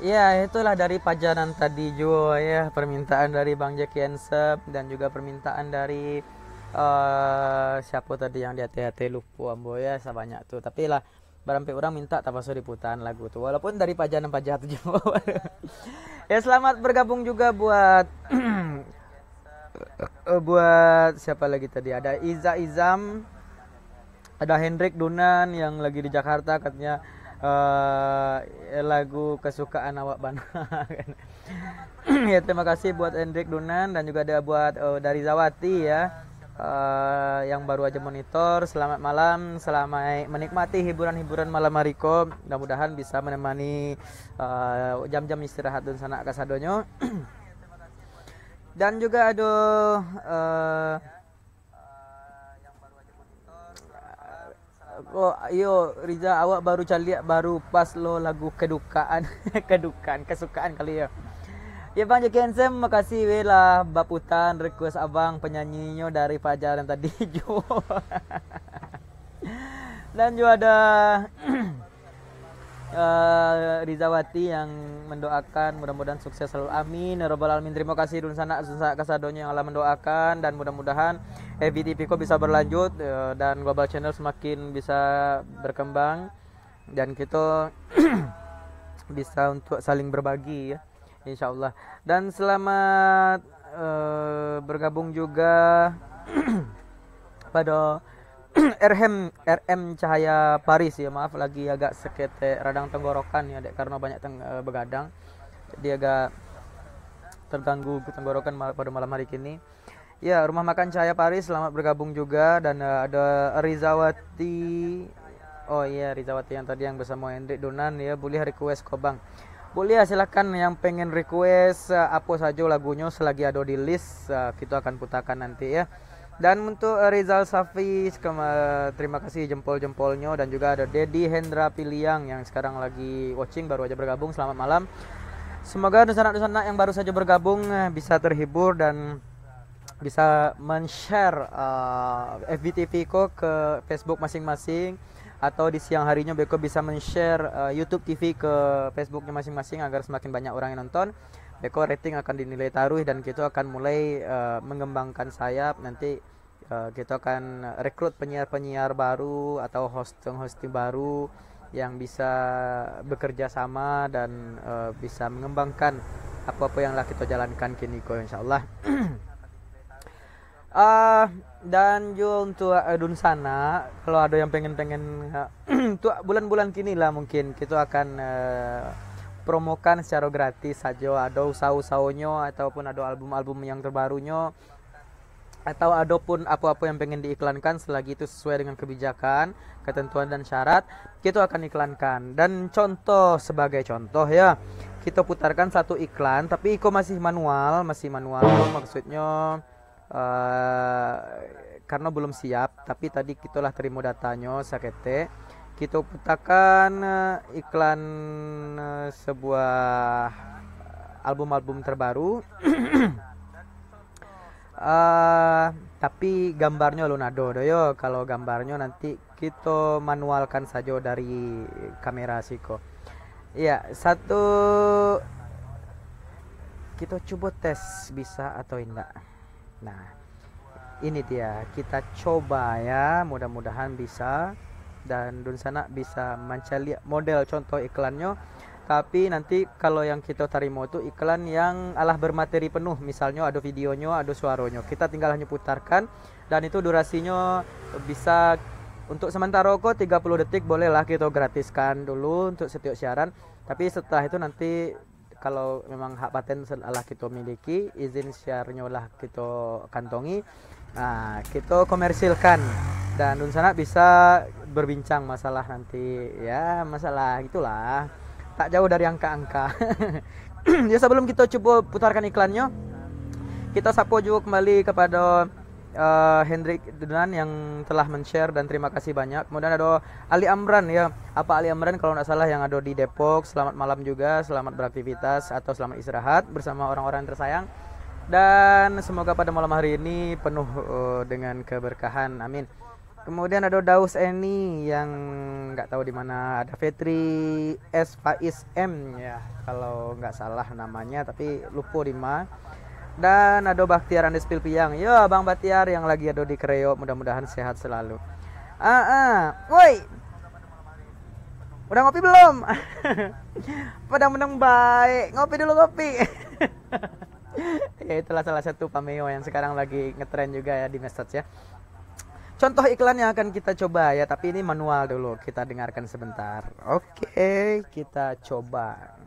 Ya, itulah dari paja nan tadi juo, ya, permintaan dari Bang Jackie Handsome dan juga permintaan dari, eh, siapa tadi yang di ateh-ateh, lupo ambo, ya, sabanyak tu. Tapi lah, barampek urang minta, tapaso diputaan lagu tu. Walaupun dari paja nan paja tu juo. Ya, selamat bergabung juga buat, eh, buat siapa lagi tadi? Ada Iza Izam, ada Hendrik Dunan yang lagi di Jakarta, katanya, eh, lagu kesukaan awak bana. Ya, terima kasih buat Hendrik Dunan dan juga ada buat, eh, dari Zawati, ya, eh, yang baru aja monitor. Selamat malam, selamat menikmati hiburan-hiburan malam hari ko. Mudah-mudahan bisa menemani, eh, jam-jam istirahat dunsanak kasadonyo. Dan juga ada, eh, Kok iyo, Riza, awak baru caliak, baru pas lo lagu kedukaan. Kedukaan, kesukaan kali ya. Ya, Bang Jackie Handsome, makasih weh lah baputan request abang penyanyinyo dari Fajar yang tadi juo. Dan juga ada, eh, Rizawati yang mendoakan mudah-mudahan sukses selalu. Amin ya rabbal alamin. Terima kasih dunsanak, dunsanak kasadonyo yang lah mendoakan, dan mudah-mudahan F B T V ko bisa berlanjut, eh, dan Global Channel semakin bisa berkembang dan kita bisa untuk saling berbagi ya, insyaallah. Dan selamat, eh, bergabung juga pada R M, R M Cahaya Paris ya, maaf lagi agak seketek radang tenggorokan ya, dek karena banyak teng-, eh, begadang. Jadi agak terganggu tenggorokan mal-, pada malam hari kini. Ya, Rumah Makan Cahaya Paris, selamat bergabung juga. Dan, eh, ada Rizawati. Oh iya, Rizawati yang tadi yang bersama Hendrik Dunan ya, boleh request ko, Bang. Boleh ya, silakan yang pengen request, eh, apa saja lagunya selagi ada di list, eh, kita akan putarkan nanti ya. Dan untuk, eh, Rizal Safi, sekema-, terima kasih jempol-jempolnya, dan juga ada Dedi Hendra Piliang yang sekarang lagi watching, baru aja bergabung. Selamat malam. Semoga dunsanak-dunsanak yang baru saja bergabung, eh, bisa terhibur dan bisa men-share, eh, F B T V ko ke Facebook masing-masing, atau di siang harinya beko bisa men-share, eh, YouTube T V ke Facebooknya masing-masing agar semakin banyak orang yang nonton. Beko rating akan dinilai taruh dan kita akan mulai, eh, mengembangkan sayap. Nanti, eh, kita akan rekrut penyiar-penyiar baru atau hosting-hosting baru yang bisa bekerja sama dan, eh, bisa mengembangkan apa-apa yang lah kita jalankan kini ko, insyaallah. Ah, dan juga untuk, eh, dunsanak, kalau ada yang pengen-pengen, eh, untuk bulan-bulan kini lah mungkin kita akan, eh, promokan secara gratis saja, ada usaha-usahanya ataupun ada album-album yang terbarunyo, atau ada pun apa-apa yang pengen diiklankan selagi itu sesuai dengan kebijakan, ketentuan dan syarat, kita akan iklankan. Dan contoh, sebagai contoh ya, kita putarkan satu iklan, tapi iko masih manual, masih manual, maksudnya, eh, karena belum siap, tapi tadi kita lah terima datanyo saketek. Kita putarkan, eh, iklan, eh, sebuah album-album terbaru. Ah, tapi gambarnyo alun ado doh yo. Kalau gambarnyo nanti kito manualkan sajo dari kamera siko. Iya, satu, kito cubo tes bisa atau indak. Nah, ini dia, kita coba ya, mudah-mudahan bisa. Dan dunsanak bisa mancaliak model contoh iklannyo. Tapi nanti kalau yang kito tarimo tu iklan yang alah bermateri penuh, misalnyo ado videonyo, ado suaronyo, kita tinggal hanyo putarkan, dan itu durasinyo bisa untuk sementara ko tiga puluh detik, bolehlah kito gratiskan dulu untuk setiap siaran. Tapi setelah itu nanti kalau memang hak paten sel-, alah kito miliki, izin siarnyo lah kito kantongi, nah, kito komersilkan. Dan dunsanak bisa berbincang masalah nanti, ya, masalah itulah. Tak jauh dari angka-angka. Ya, sebelum kito cubo putarkan iklannyo, kito sapo juo kembali kepada, eh, Hendrik Dunan yang telah men-share, dan terima kasih banyak. Kemudian ada Ali Amran ya, Apa Ali Amran kalau ndak salah yang ada di Depok. Selamat malam juga, selamat beraktivitas atau selamat istirahat bersama orang-orang yang tersayang. Dan semoga pada malam hari ini penuh, eh, dengan keberkahan. Amin. Kemudian ado Daus Eni yang nggak tahu di mana. Ada Fetri S Faiz M, ya, kalau nggak salah namanya, tapi lupo di ma. Dan ado Bahtiar Andis Pilpiang. Yo, Abang Bahtiar yang lagi ado di Kreo, mudah-mudahan sehat selalu. Ah, ah. Woi. Udah ngopi belum? Pada menang baik. Ngopi dulu, ngopi. Ya, itulah salah satu pameo yang sekarang lagi ngetren juga ya di medsos ya. Contoh iklan yang akan kita coba ya, tapi ini manual dulu, kita dengarkan sebentar. Oke, kita coba.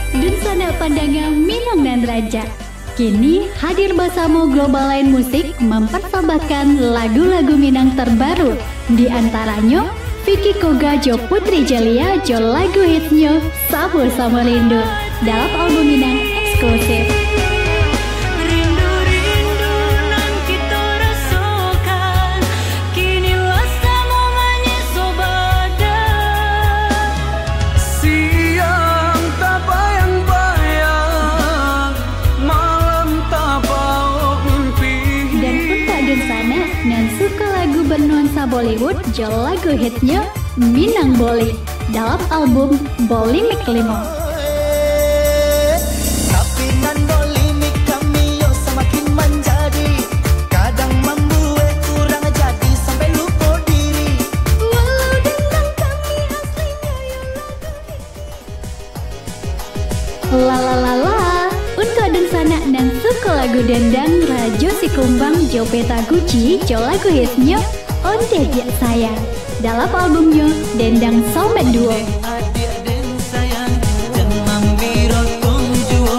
Dunsanak pandanga Minang nan rancak. Kini hadir basamo Global Line Musik mempersembahkan lagu-lagu Minang terbaru, di antaranyo Vicky Koga jo Putri Jelia jo lagu hitsnyo Sabo Samo Rindu dalam album Minang eksklusif. Rindu-rindu nan kito rasokan, kini lah samo manyikso badan. Siang tabayang-bayang, malam tabaok mimpi. Dan untuak dunsanak nan suko lagu bernuansa Bollywood jo lagu hitsnyo Minang Boleh dalam album Bolimik Limo. Tapi nan Bolimik kami yo samakin manjadi, kadang mambuek urang jadi sampai lupo diri. Walau dendam kami aslinyo yo lagu. La la la la. Untuak dunsanak nan suko lagu dendang, Rajo Sikumbang jo Peta Guci jo lagu hitsnyo Ondeh Diak Sayang dalam albumnyo Dendang Somet Duo. Adiak den sayang, jan mambirokong juo,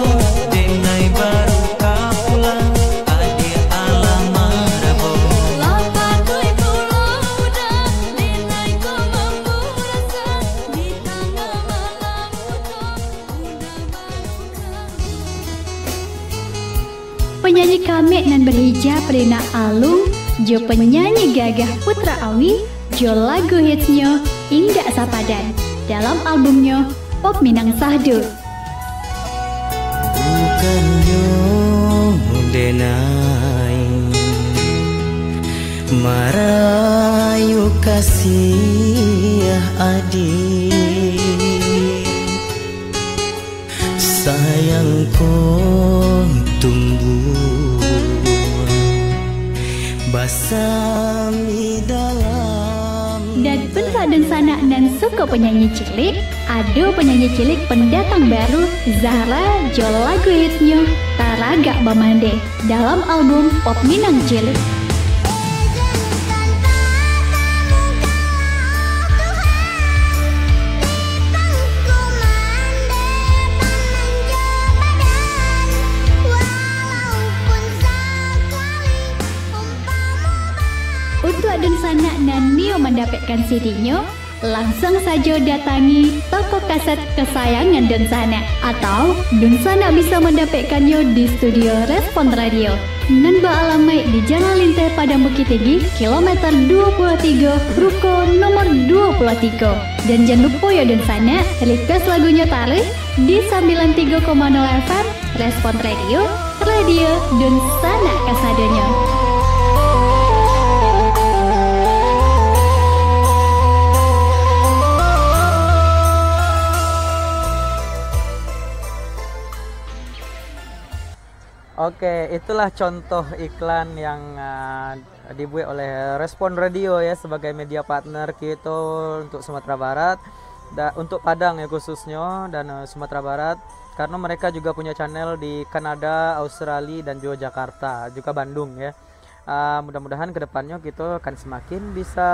denai baru ka pulang, adiak alah marabo. Lapatui pulo udah, denai ko mambu rasa, di tangah malam udah, udah baru ka. Penyanyi kamek nan berhijab Rina Alung jo penyanyi gagah Putra Awi jo lagu hitsnyo Indak Sapadan dalam albumnyo Pop Minang Sahdu. Bukannyo denai marayu kasih adik. Sayang ko tumbuah basami dalam. Dan untuak dunsanak nan suko penyanyi cilik, ado penyanyi cilik pendatang baru, Zahra, jo lagu hitsnyo Taragak Bamandeh dalam album Pop Minang Cilik. Untuak dunsanak nan nio mandapekkan C D-nyo, lansuang sajo datangi toko kaset kasayangan dunsanak, atau dunsanak bisa mandapekkannyo di studio Respon Radio, nan baalamaik di Jalan Linteh Padang Bukittinggi, kilometer dua puluh tiga, ruko nomor dua puluh tiga. Dan jan lupo yo dunsanak, request lagunyo taruih di sambilan tigo koma nol F M, Respon Radio, radio dunsanak kasadonyo. Oke, itulah contoh iklan yang, ah, dibuat oleh Respon Radio ya, sebagai media partner kito untuk Sumatera Barat, da-, untuk Padang ya khususnya, dan, eh, Sumatera Barat, karena mereka juga punya channel di Kanada, Australia, dan juga Jakarta, juga Bandung ya. Ah, mudah-mudahan ke depannya kito akan semakin bisa,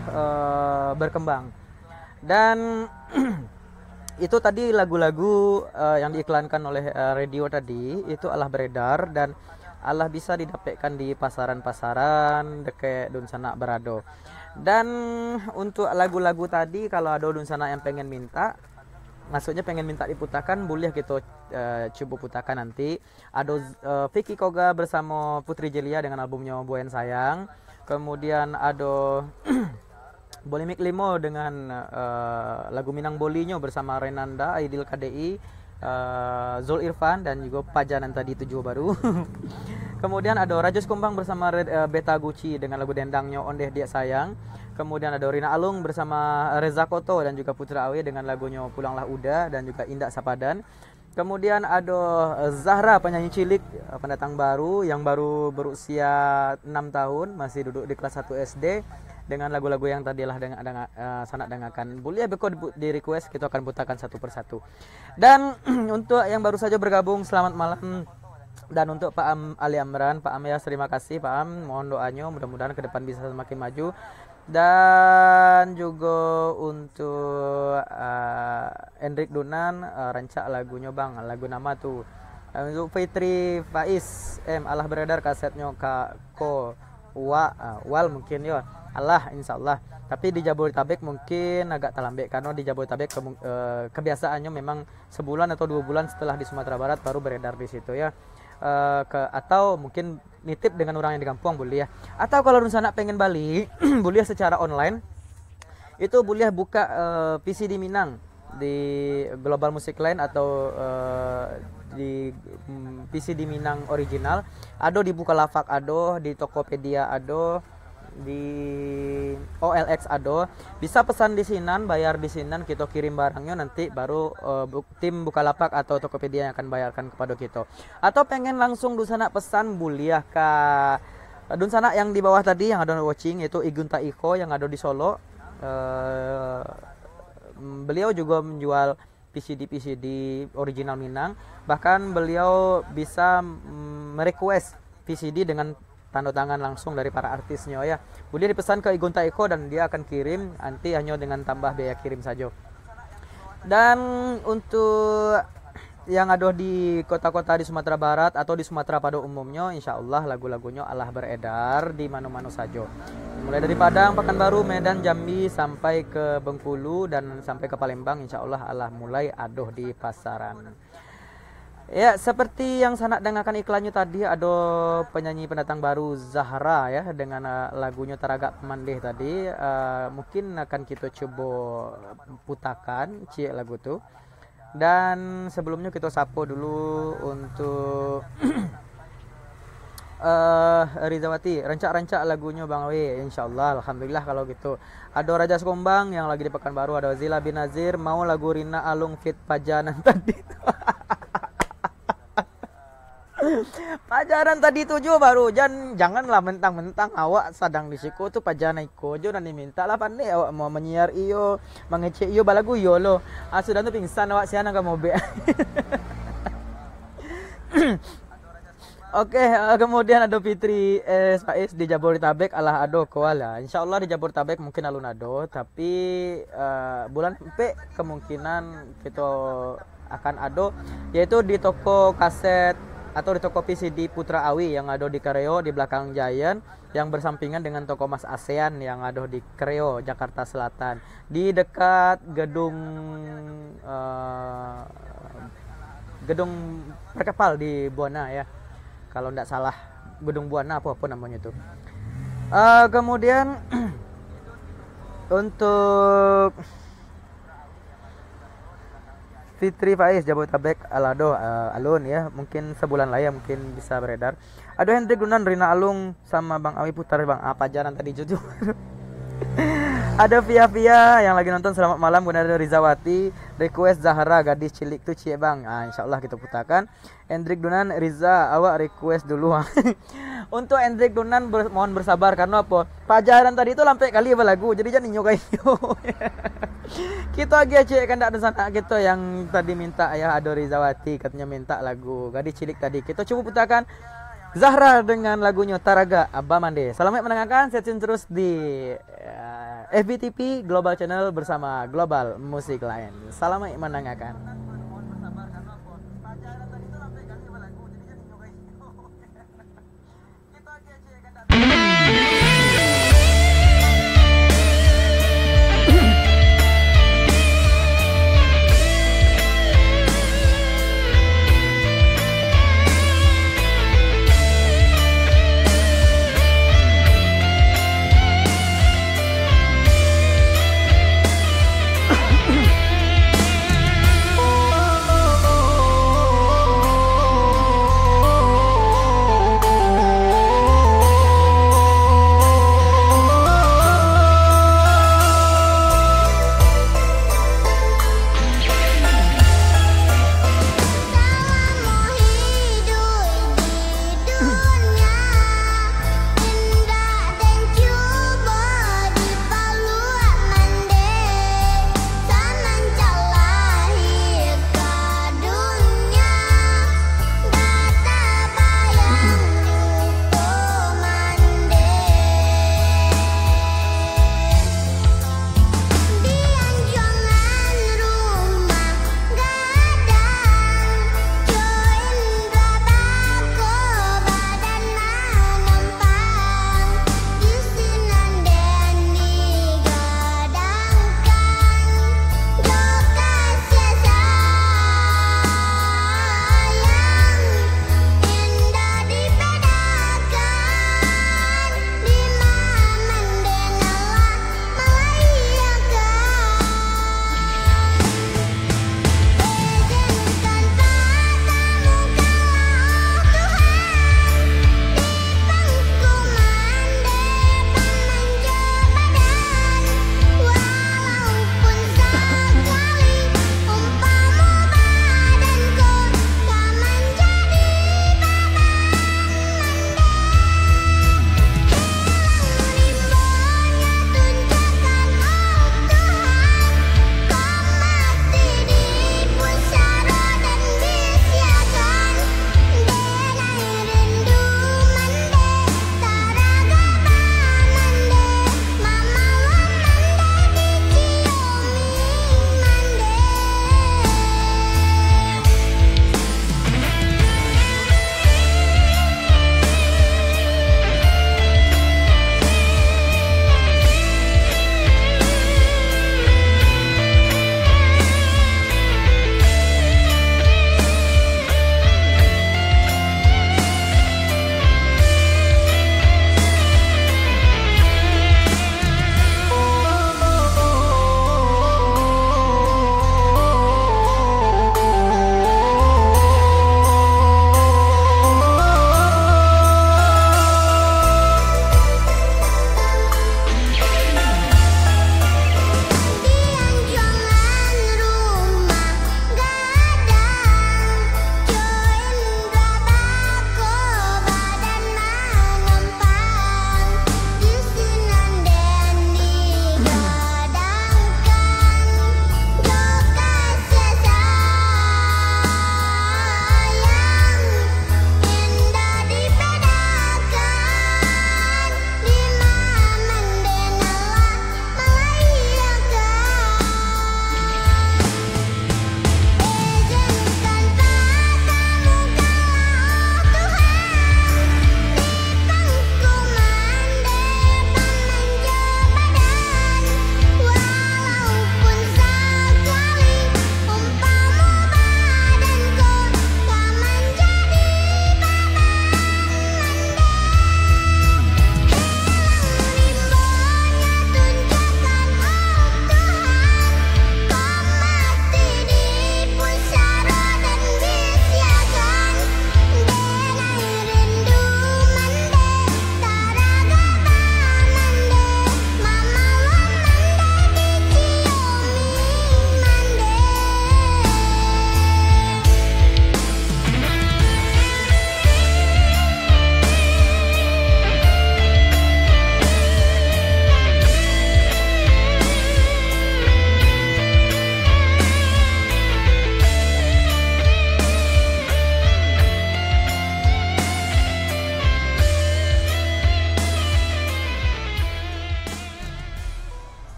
eh, berkembang. Dan itu tadi lagu-lagu, eh, yang diiklankan oleh, eh, radio tadi, itu alah beredar dan alah bisa didapekkan di pasaran-pasaran dekek dunsanak berado. Dan untuk lagu-lagu tadi, kalau ado dunsanak yang pengen minta, maksudnya pengen minta diputakan, boleh kito, eh, cubo putakan nanti. Ado, eh, Vicky Koga bersamo Putri Jelia dengan albumnyo Buayan Sayang. Kemudian ado Bolimik Limo dengan, eh, lagu Minang Bolinyo bersama Renanda, Aidil K D I. eh, Zul Irfan dan juga Paja nan tadi tu juo baru. Kemudian ado Rajo Sikumbang bersama Red, eh, Beta Gucci dengan lagu dendangnyo Ondeh Diak Sayang. Kemudian ado Rina Alung bersama Reza Koto dan juga Putra Awi dengan lagunyo Pulanglah Uda dan juga Indak Sapadan. Kemudian ado, eh, Zahra, penyanyi cilik, eh, pendatang baru yang baru berusia enam tahun, masih duduk di kelas satu S D, dengan lagu-lagu yang tadi lah danga-, danga-, eh, sanak dangakan. Buliah beko di, di request, kito akan putakan satu persatu. Dan untuk yang baru saja bergabung, selamat malam. Dan untuk Pak Am, Ali Amran, Pak Am ya, terima kasih Pak Am. Mohon doanyo, mudah-mudahan ke depan bisa semakin maju. Dan juga untuk, ah, Endrick Dunan, ah, rancak lagunyo bang, lagu nama tu. Ah, untuk Fitri Faiz, em, alah beredar kasetnyo ka ko wa, ah, wal mungkin yo. Alah, insyaallah. Tapi di Jabodetabek mungkin agak talambek, karena di Jabodetabek kemung-, eh, kebiasaannyo memang sebulan atau dua bulan setelah di Sumatera Barat baru beredar di situ ya. Eh, ke, atau mungkin nitip dengan orang yang di kampuang buliah. Atau kalau dunsanak pengen bali, buliah secara online. Itu buliah buka, eh, P C D Minang di Global Music Line atau, eh, di, mm, P C D Minang original. Ado di Bukalapak ado, di Tokopedia ado, di O L X ado. Bisa pesan di sinan, bayar di sinan, kito kirim barangnyo, nanti baru, eh, bu-, tim Bukalapak atau Tokopedia yang akan bayarkan kepada kito. Atau pengen langsung dunsanak pesan, buliah ka dunsanak yang di bawah tadi yang ado watching, yaitu Igun Taiko yang ado di Solok. Eh, beliau juga menjual P C D-P C D original Minang. Bahkan beliau bisa, mm, merequest P C D dengan tanda tangan langsung dari para artisnyo ya. Buliah dipesan ke Igun Taiko dan dia akan kirim, nanti hanyo dengan tambah biaya kirim sajo. Dan untuk yang ado di kota-kota di Sumatera Barat atau di Sumatera pada umumnyo, insya Allah lagu-lagunyo alah beredar di mano-mano sajo. Mulai dari Padang, Pekanbaru, Medan, Jambi, sampai ke Bengkulu dan sampai ke Palembang, insya Allah alah mulai ado di pasaran. Ya, seperti yang sanak dangakan iklannyo tadi, ado penyanyi pendatang baru, Zahra, ya, dengan, eh, lagunyo Taragak Pamandeh tadi. Eh, mungkin akan kito cubo putakan ciek lagu tu. Dan sebelumnyo kito sapo dulu untuk, eh, Rizawati, rancak-rancak lagunyo Bang Awi, insyaallah, alhamdulillah kalau gitu. Ado Raja Sekumbang yang lagi di Pekanbaru, ado Zila bin Nazir, mau lagu Rina Alung feat Paja nan tadi tu. Paja nan tadi tu juo baru, jan, janganlah mentang-mentang awak sadang di siko tu, paja nan iko jo nan dimintak lah, pandai awak mau manyiar iyo, mangecek iyo, balagu iyo lo. Ah, sudah tu pingsan awak, sia nan ka mobek. Oke, eh, kemudian ado Fitri S Faiz di Jabodetabek, alah ado ko lah. Insyaallah di Jabodetabek mungkin alun ado, tapi, eh, bulan ampek kemungkinan kito akan ado, yaitu di toko kaset atau di toko P C D Putra Awi yang ado di Kreo di belakang Giant, yang bersampingan dengan toko Mas ASEAN yang ado di Kreo, Jakarta Selatan, di dekat gedung, eh, gedung Perkapal di Buana ya, kalau ndak salah, gedung Buana apa, apa namanya tu. Eh, kemudian untuk Fitri Faiz, Jabodetabek, alado, eh, alun ya, mungkin sebulan lah ya, mungkin bisa beredar. Ado Hendrik Dunan, Rina Alung, sama Bang Awi putar, Bang. Ah, paja nan tadi tu. Ado Via Via yang lagi nonton, selamat malam. Kemudian ado Rizawati, request Zahra, gadis cilik tu ciek, Bang. Ah, insyaallah kito putakan. Hendrik Dunan, Riza, awak request dulu. Untuk Hendrik Dunan, ber-, mohon bersabar, karena apa? Paja nan tadi tu lampek kali balagu, jadi jan inyo ka inyo. Kito agiah ciek kandak dunsanak kito yang tadi minta ya, ado Rizawati katonyo minta lagu gadis cilik tadi. Kito cubo putakan Zahra dengan lagunyo Taragak Pamandeh. Salamaik mandangakan, stay tune terus di, eh, F B T V Global Channel bersama Global Music Line. Salamaik mandangakan.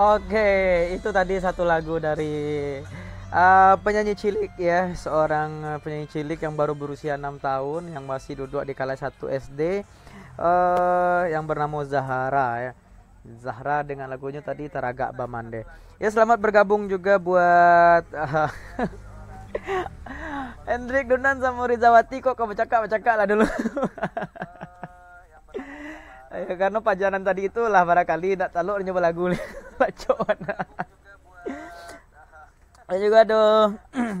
Oke, itu tadi satu lagu dari uh, penyanyi cilik ya, seorang uh, penyanyi cilik yang baru berusia enam tahun, yang masih duduk di kelas satu S D, uh, yang bernama Zahara ya. Zahra dengan lagunya tadi Taragak Bamande. Ya, selamat bergabung juga buat uh, Hendrik Dunan sama Rizawati, kok kau bercakap-bercakap lah dulu. Ya, karena pajanan tadi itulah barangkali nak talok nyo balagu ni. Bacok bana. Dan juga ada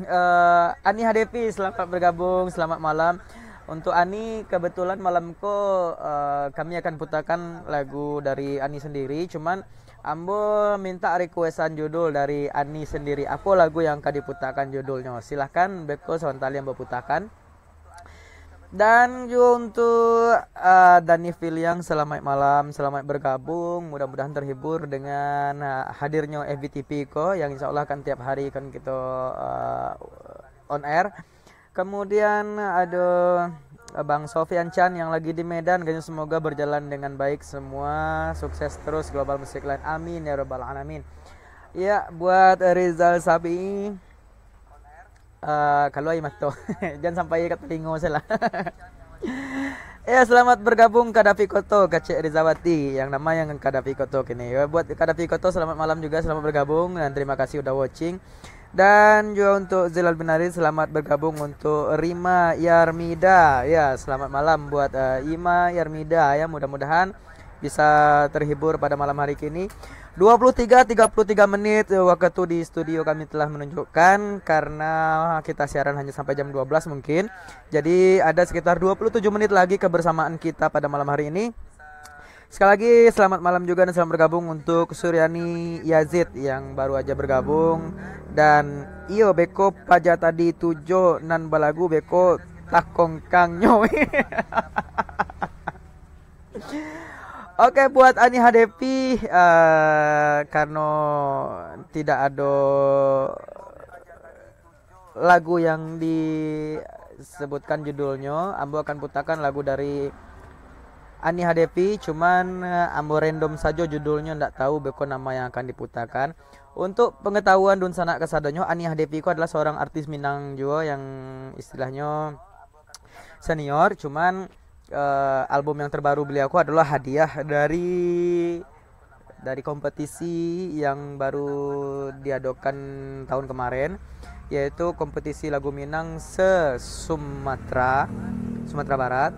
uh, Ani Hadepi, selamat bergabung, selamat malam. Untuk Ani, kebetulan malam ko uh, kami akan putarkan lagu dari Ani sendiri. Cuman ambo minta requestan judul dari Ani sendiri. Apa lagu yang akan diputarkan judulnya? Silahkan beko sementara yang berputarkan. Dan juga untuk uh, Dani Filiang, selamat malam, selamat bergabung. Mudah-mudahan terhibur dengan uh, hadirnya F B T V ko, yang insya Allah akan tiap hari akan kita uh, on air. Kemudian ada Bang Sofian Chan yang lagi di Medan, semoga berjalan dengan baik semua, sukses terus Global Musik Line, amin ya rabbal alamin. Ya, buat Rizal Sabi, uh, kalau air mato, jangan sampai kat telingo salah. Ya, selamat bergabung Kadafi Koto, Kacik Rizawati, yang nama yang Kadafi Koto kini. Ya, buat Kadafi Koto, selamat malam juga, selamat bergabung dan terima kasih udah watching. Dan juga untuk Zilal Binari, selamat bergabung. Untuk Rima Yarmida, ya, selamat malam buat uh, Ima Yarmida ya, mudah-mudahan bisa terhibur pada malam hari kini. Dua puluh tiga tiga puluh tiga menit eh, waktu di studio kami telah menunjukkan, karena kita siaran hanya sampai jam dua belas mungkin. Jadi ada sekitar dua puluh tujuh menit lagi kebersamaan kita pada malam hari ini. Sekali lagi selamat malam juga dan selamat bergabung untuk Suryani Yazid yang baru aja bergabung. Dan iyo, beko paja tadi tujuh nan balagu beko takongkang nyo. Oke, buat Ani Hadepi, eh, karena tidak ada lagu yang disebutkan judulnya, ambo akan putarkan lagu dari Ani Hadepi, cuman eh, ambo random sajo judulnya, ndak tahu beko nama yang akan diputarkan. Untuk pengetahuan dunsanak kasadonyo, Ani Hadepi ko adalah seorang artis Minang juo yang istilahnya senior, cuman eh, album yang terbaru beliau ko adalah hadiah dari dari kompetisi yang baru diadokan tahun kemarin, yaitu kompetisi lagu Minang se-Sumatera, Sumatera Barat.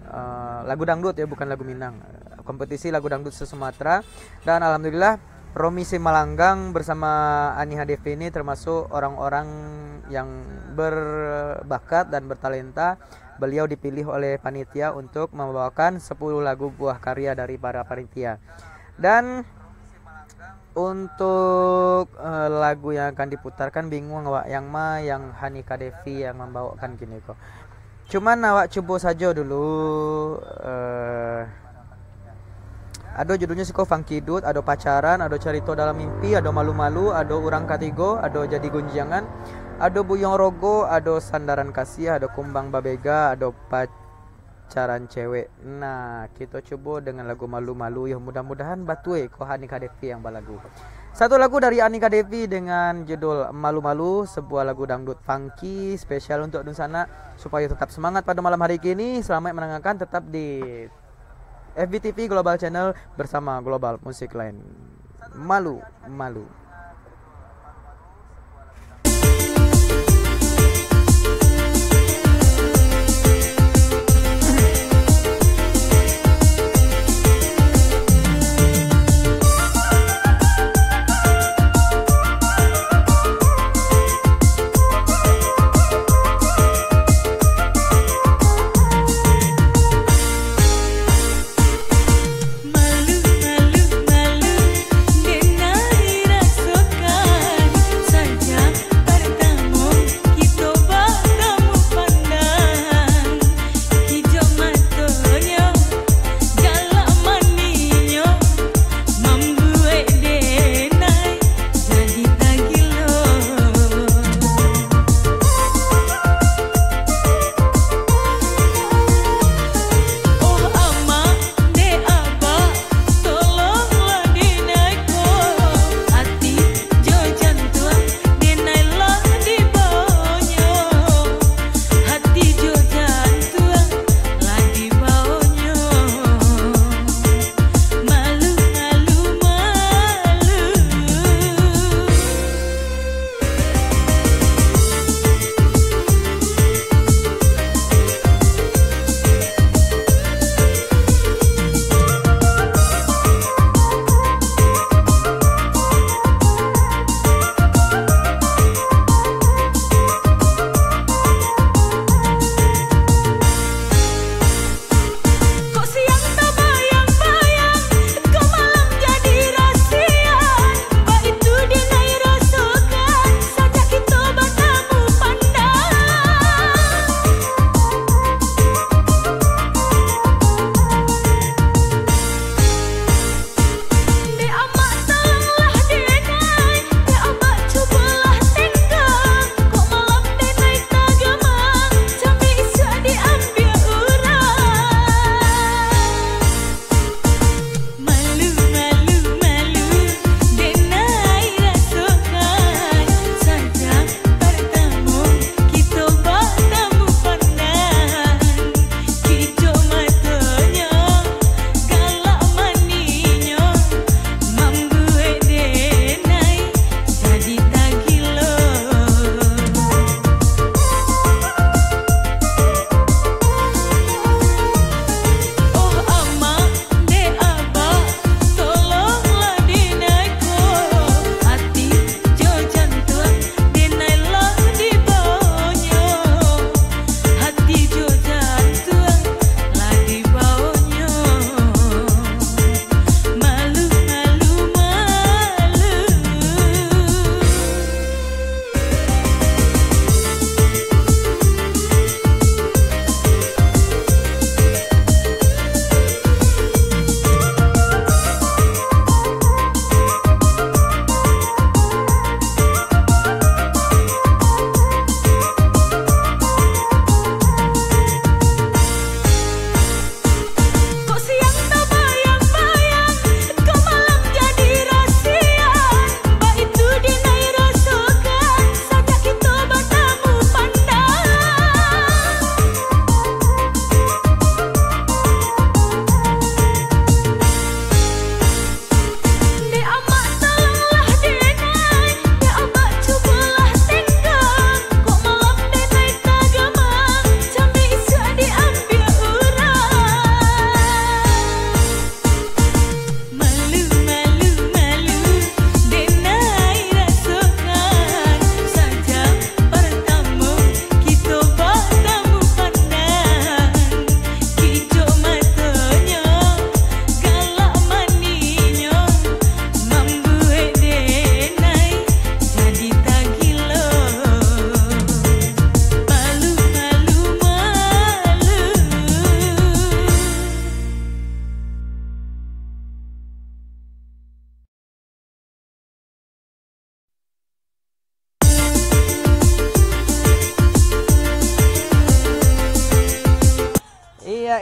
Eh, lagu dangdut ya, bukan lagu Minang. Kompetisi lagu dangdut se-Sumatera. Dan alhamdulillah, Romi Simalanggang bersama Ani Hadefi ini termasuk orang-orang yang berbakat dan bertalenta. Beliau dipilih oleh panitia untuk membawakan sepuluh lagu buah karya dari para panitia. Dan untuk eh, lagu yang akan diputarkan, bingung awak, yang ma yang Hani Kadevi yang membawakan kini ko. Cuman awak cubo sajo dulu. Eh, ado judulnya siko Funky Dude, ado Pacaran, ado Carito Dalam Mimpi, ado Malu-Malu, ado Urang Katigo, ado Jadi Gunjiangan, ado Buyuang Rogo, ado Sandaran Kasih, ado Kumbang Babega, ado Pacaran Cewek. Nah, kita cubo dengan lagu Malu-Malu yo. Mudah-mudahan batue ko Hani Kadevi yang balagu. Satu lagu dari Ani Kadevi dengan judul Malu-Malu, sebuah lagu dangdut funky spesial untuk dunsanak, supaya tetap semangat pada malam hari kini. Selamat mendengarkan, tetap di F B T V Global Channel bersama Global Musik Line. Malu-malu.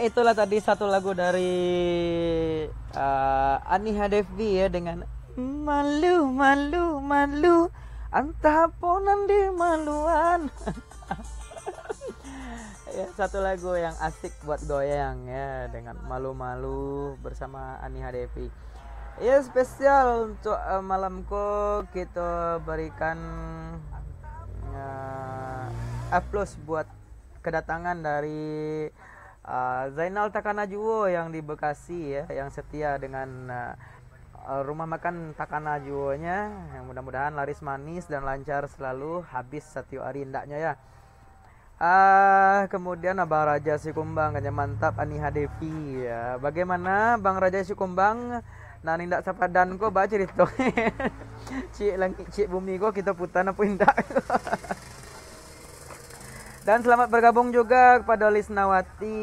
Itulah tadi satu lagu dari, eh, Ani Hadefi ya, dengan Malu, Malu, Malu, Antah Apo Nan Dimaluan. Ya, satu lagu yang asik buat goyang ya, dengan Malu-Malu bersama Ani Hadefi. Ya, spesial untuk, eh, malam ko, kita berikan, eh, aplaus buat kedatangan dari, eh, Zainal Takana Juo yang di Bekasi ya, yang setia dengan, eh, rumah makan Takana Juonya. Yang mudah-mudahan laris manis dan lancar selalu, habis satiok hari indaknya ya. Ah, kemudian Abang Raja Sikumbang, katanya, "Mantap, Ani Hadefi," ya. Bagaimana Bang Raja Sikumbang? Nah, nindak sapadan ko, ba cerito. Cik langik, cik bumi ko, kita putar apa indak? Dan selamat bergabung juga kepada Lisnawati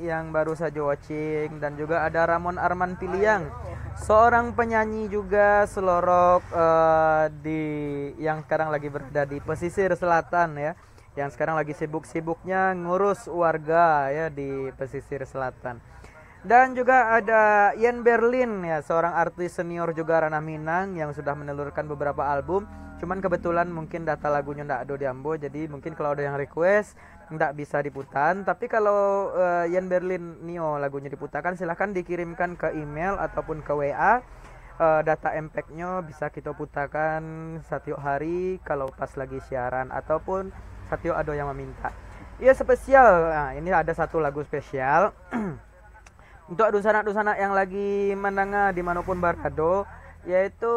yang baru saja watching, dan juga ada Ramon Arman Piliang, seorang penyanyi juga selorok, eh, di, yang sekarang lagi berada di pesisir selatan ya, yang sekarang lagi sibuk-sibuknya ngurus warga ya di pesisir selatan. Dan juga ada Ian Berlin ya, seorang artis senior juga ranah Minang yang sudah menelurkan beberapa album. Cuman kebetulan mungkin data lagunya ndak ada di ambo, jadi mungkin kalau ada yang request, ndak bisa diputar. Tapi kalau, eh, Ian Berlin nio lagunya diputarkan, silahkan dikirimkan ke email ataupun ke W A. Eh, data M P E G-nyo bisa kita putarkan setiap hari kalau pas lagi siaran ataupun setiap ada yang meminta. Iya, spesial. Nah, ini ada satu lagu spesial. Untuk dunsanak-dunsanak yang lagi mandanga di manopun barado, yaitu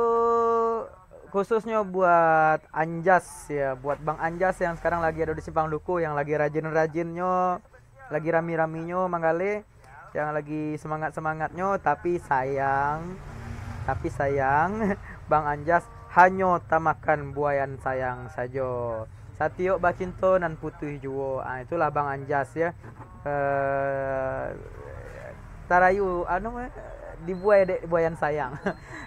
khususnyo buat Anjas ya, buat Bang Anjas yang sekarang lagi ada di Simpang Duku, yang lagi rajin-rajinnyo, lagi rami-raminyo manggaleh, yang lagi semangat-semangatnyo, tapi sayang, tapi sayang, Bang Anjas hanyo tamakan buayan sayang sajo. Satiok bacinto nan putuih juo. Ah, itulah Bang Anjas ya. Eh, tarayu, anu, eh, dibuai dek buayan sayang.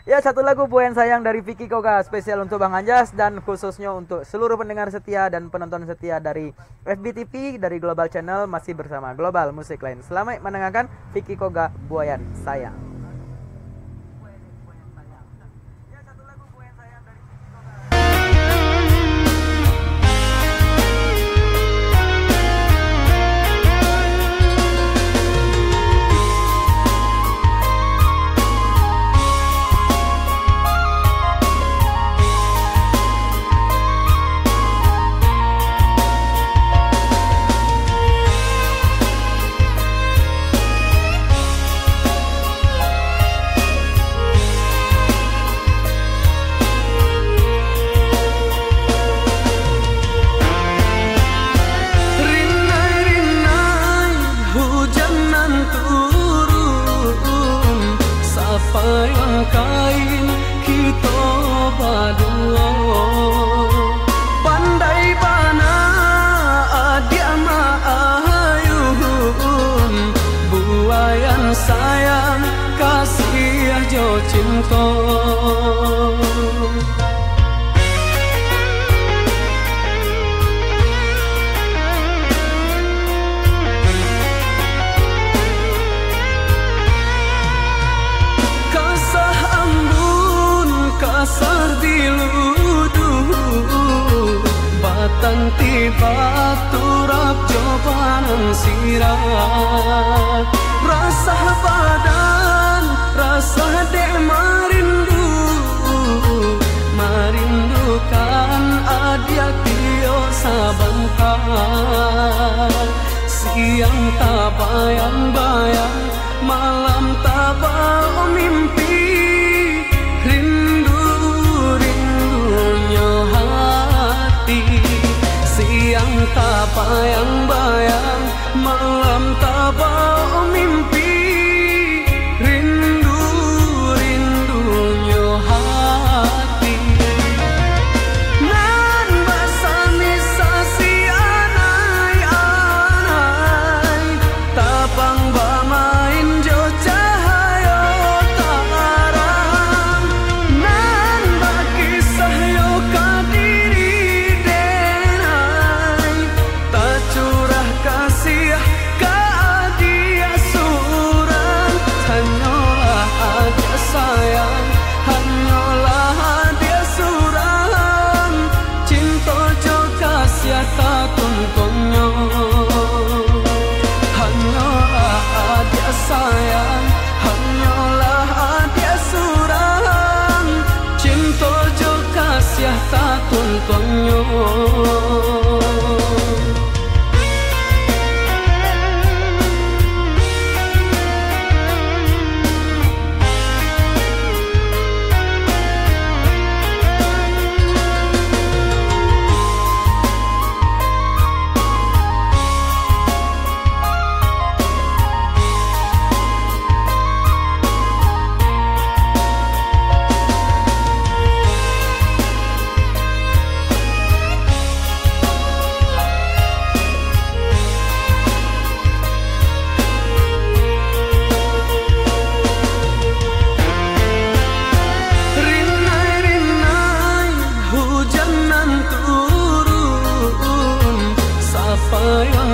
Ya, satu lagu Buayan Sayang dari Vicky Koga, spesial untuk Bang Anjas dan khususnya untuk seluruh pendengar setia dan penonton setia dari F B T V, dari Global Channel, masih bersama Global Musik Lain. Selamat mendengarkan Vicky Koga, Buayan Sayang. Rinai-rinai hujan nan turun, sapayuang kain kito baduo. Pandai bana adiak maayun, buayan sayang, kasiah jo cinto. Kasah ambun, kasah biludu, batanti baturap jo banan sirah. Rasah badan, rasah dek marindu, marindukan adiak iyo sabanta. Siang tabayang-bayang, malam tabamimpi, rindu-rindunyo hati. Siang tabayang-bayang, malam tabamimpi, rindu-rindunyo hati. Nan basani sasi anai-anai, tapang bamain jo cahayo tarang. Nan bakisah yo ka diri denai, tacurah kasiah ka adi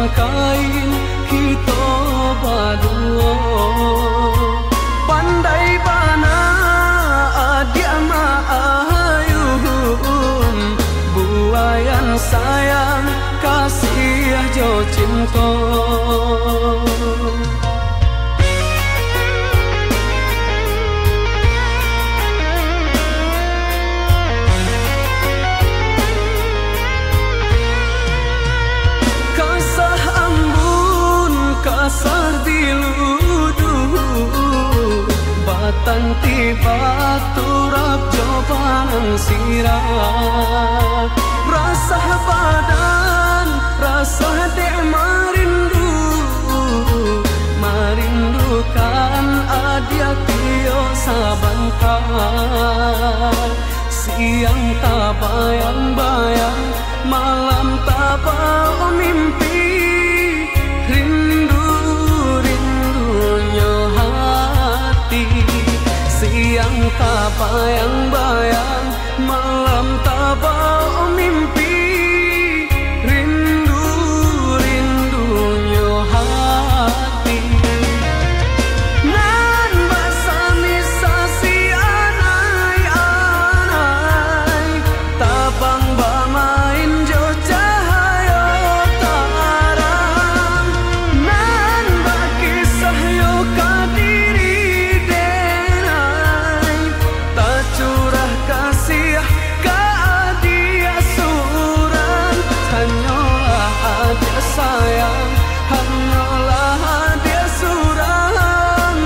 Kain kito baduo, pandai bana adiak maayun, buayan sayang, kasiah jo cinto. Kasah ambun, kasah diluduh, batang tiba turap jo banan sirah. Rasah badan, rasah dek marindu, marindukan adiak tio sabanta. Siang tabayang-bayang, malam tabao mimpi, rindu-rindunyo hati. Siang tabayang-bayang, malam tabao mimpi, rindu-rindunyo hati. Nan basami sasi anai-anai, tabang bamain jo cahayo tarang. Nan bakisah yo ka diri denai, tacurah kasiah ka adiak surang. Hanyolah adiak sayang, hanyolah adiak surang,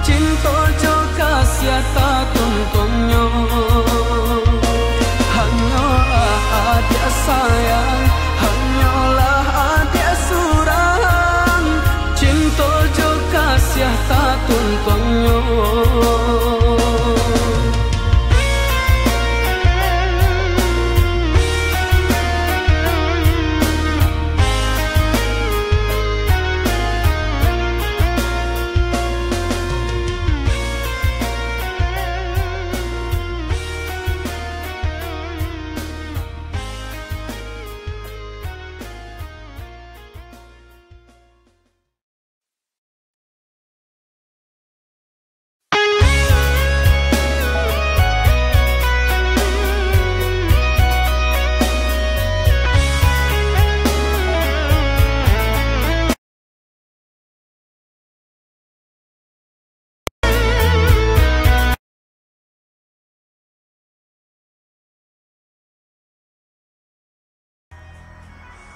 cinto jo kasiah tatuntuannyo. Hanyolah adiak sayang, hanyolah adiak surang, cinto jo kasiah tatuntuannyo.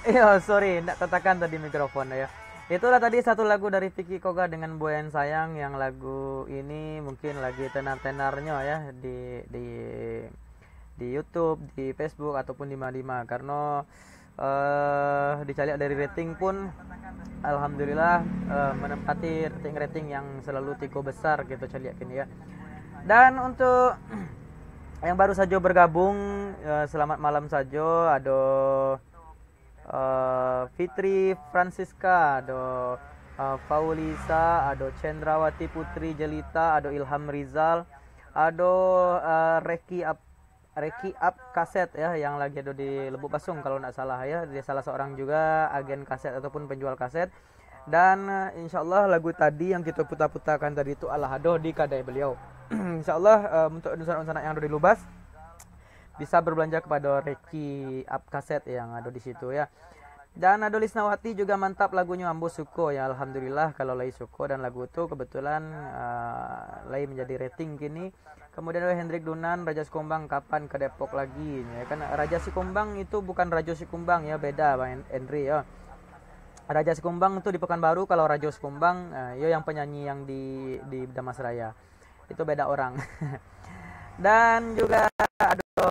Iyo, sorry, ndak tatakan tadi mikrofon, yo. Itulah tadi satu lagu dari Vicky Koga dengan Buayan Sayang, yang lagu ini mungkin lagi tenar-tenarnyo, ya, di, di, di YouTube, di Facebook, ataupun di ma-, di ma. Karena, eh, dicaliak dari rating pun, alhamdulillah, eh, menempati rating-rating yang selalu tigo besar, gitu, caliak kini, ya. Dan untuk yang baru sajo bergabung, eh, selamat malam sajo. Ado, eh, Fitri Francisca, ado, eh, Faulisa, ado Cendrawati Putri Jelita, ado Ilham Rizal, ado, eh, Reki Ap-, Reki Ap Kaset, ya, yang lagi ado di Lubuk Basung, kalau ndak salah, ya. Dia salah seorang juga agen kaset ataupun penjual kaset. Dan, eh, insyaallah lagu tadi yang kita putar-putarkan tadi tu alah ado di kadai beliau. Insyaallah, eh, untuk dunsanak-dunsanak yang ado di Lubas, bisa berbelanja kepada Reki Up Kaset yang ado di situ, ya. Dan ado Lisnawati juga mantap lagunyo, ambo suko, ya, alhamdulillah kalau lai suko, dan lagu tu kebetulan, eh, lai menjadi rating kini. Kemudian ado Hendrik Dunan, Raja Sikumbang, kapan ke Depok lagi, ya kan? Raja Sikumbang itu bukan Rajo Sikumbang, ya, beda, Bang Hen-, Henry, ya. Raja Sikumbang tu di Pekanbaru, kalau Rajo Sikumbang, eh, yo yang penyanyi yang di, di Dharmasraya. Itu beda orang. Dan juga ado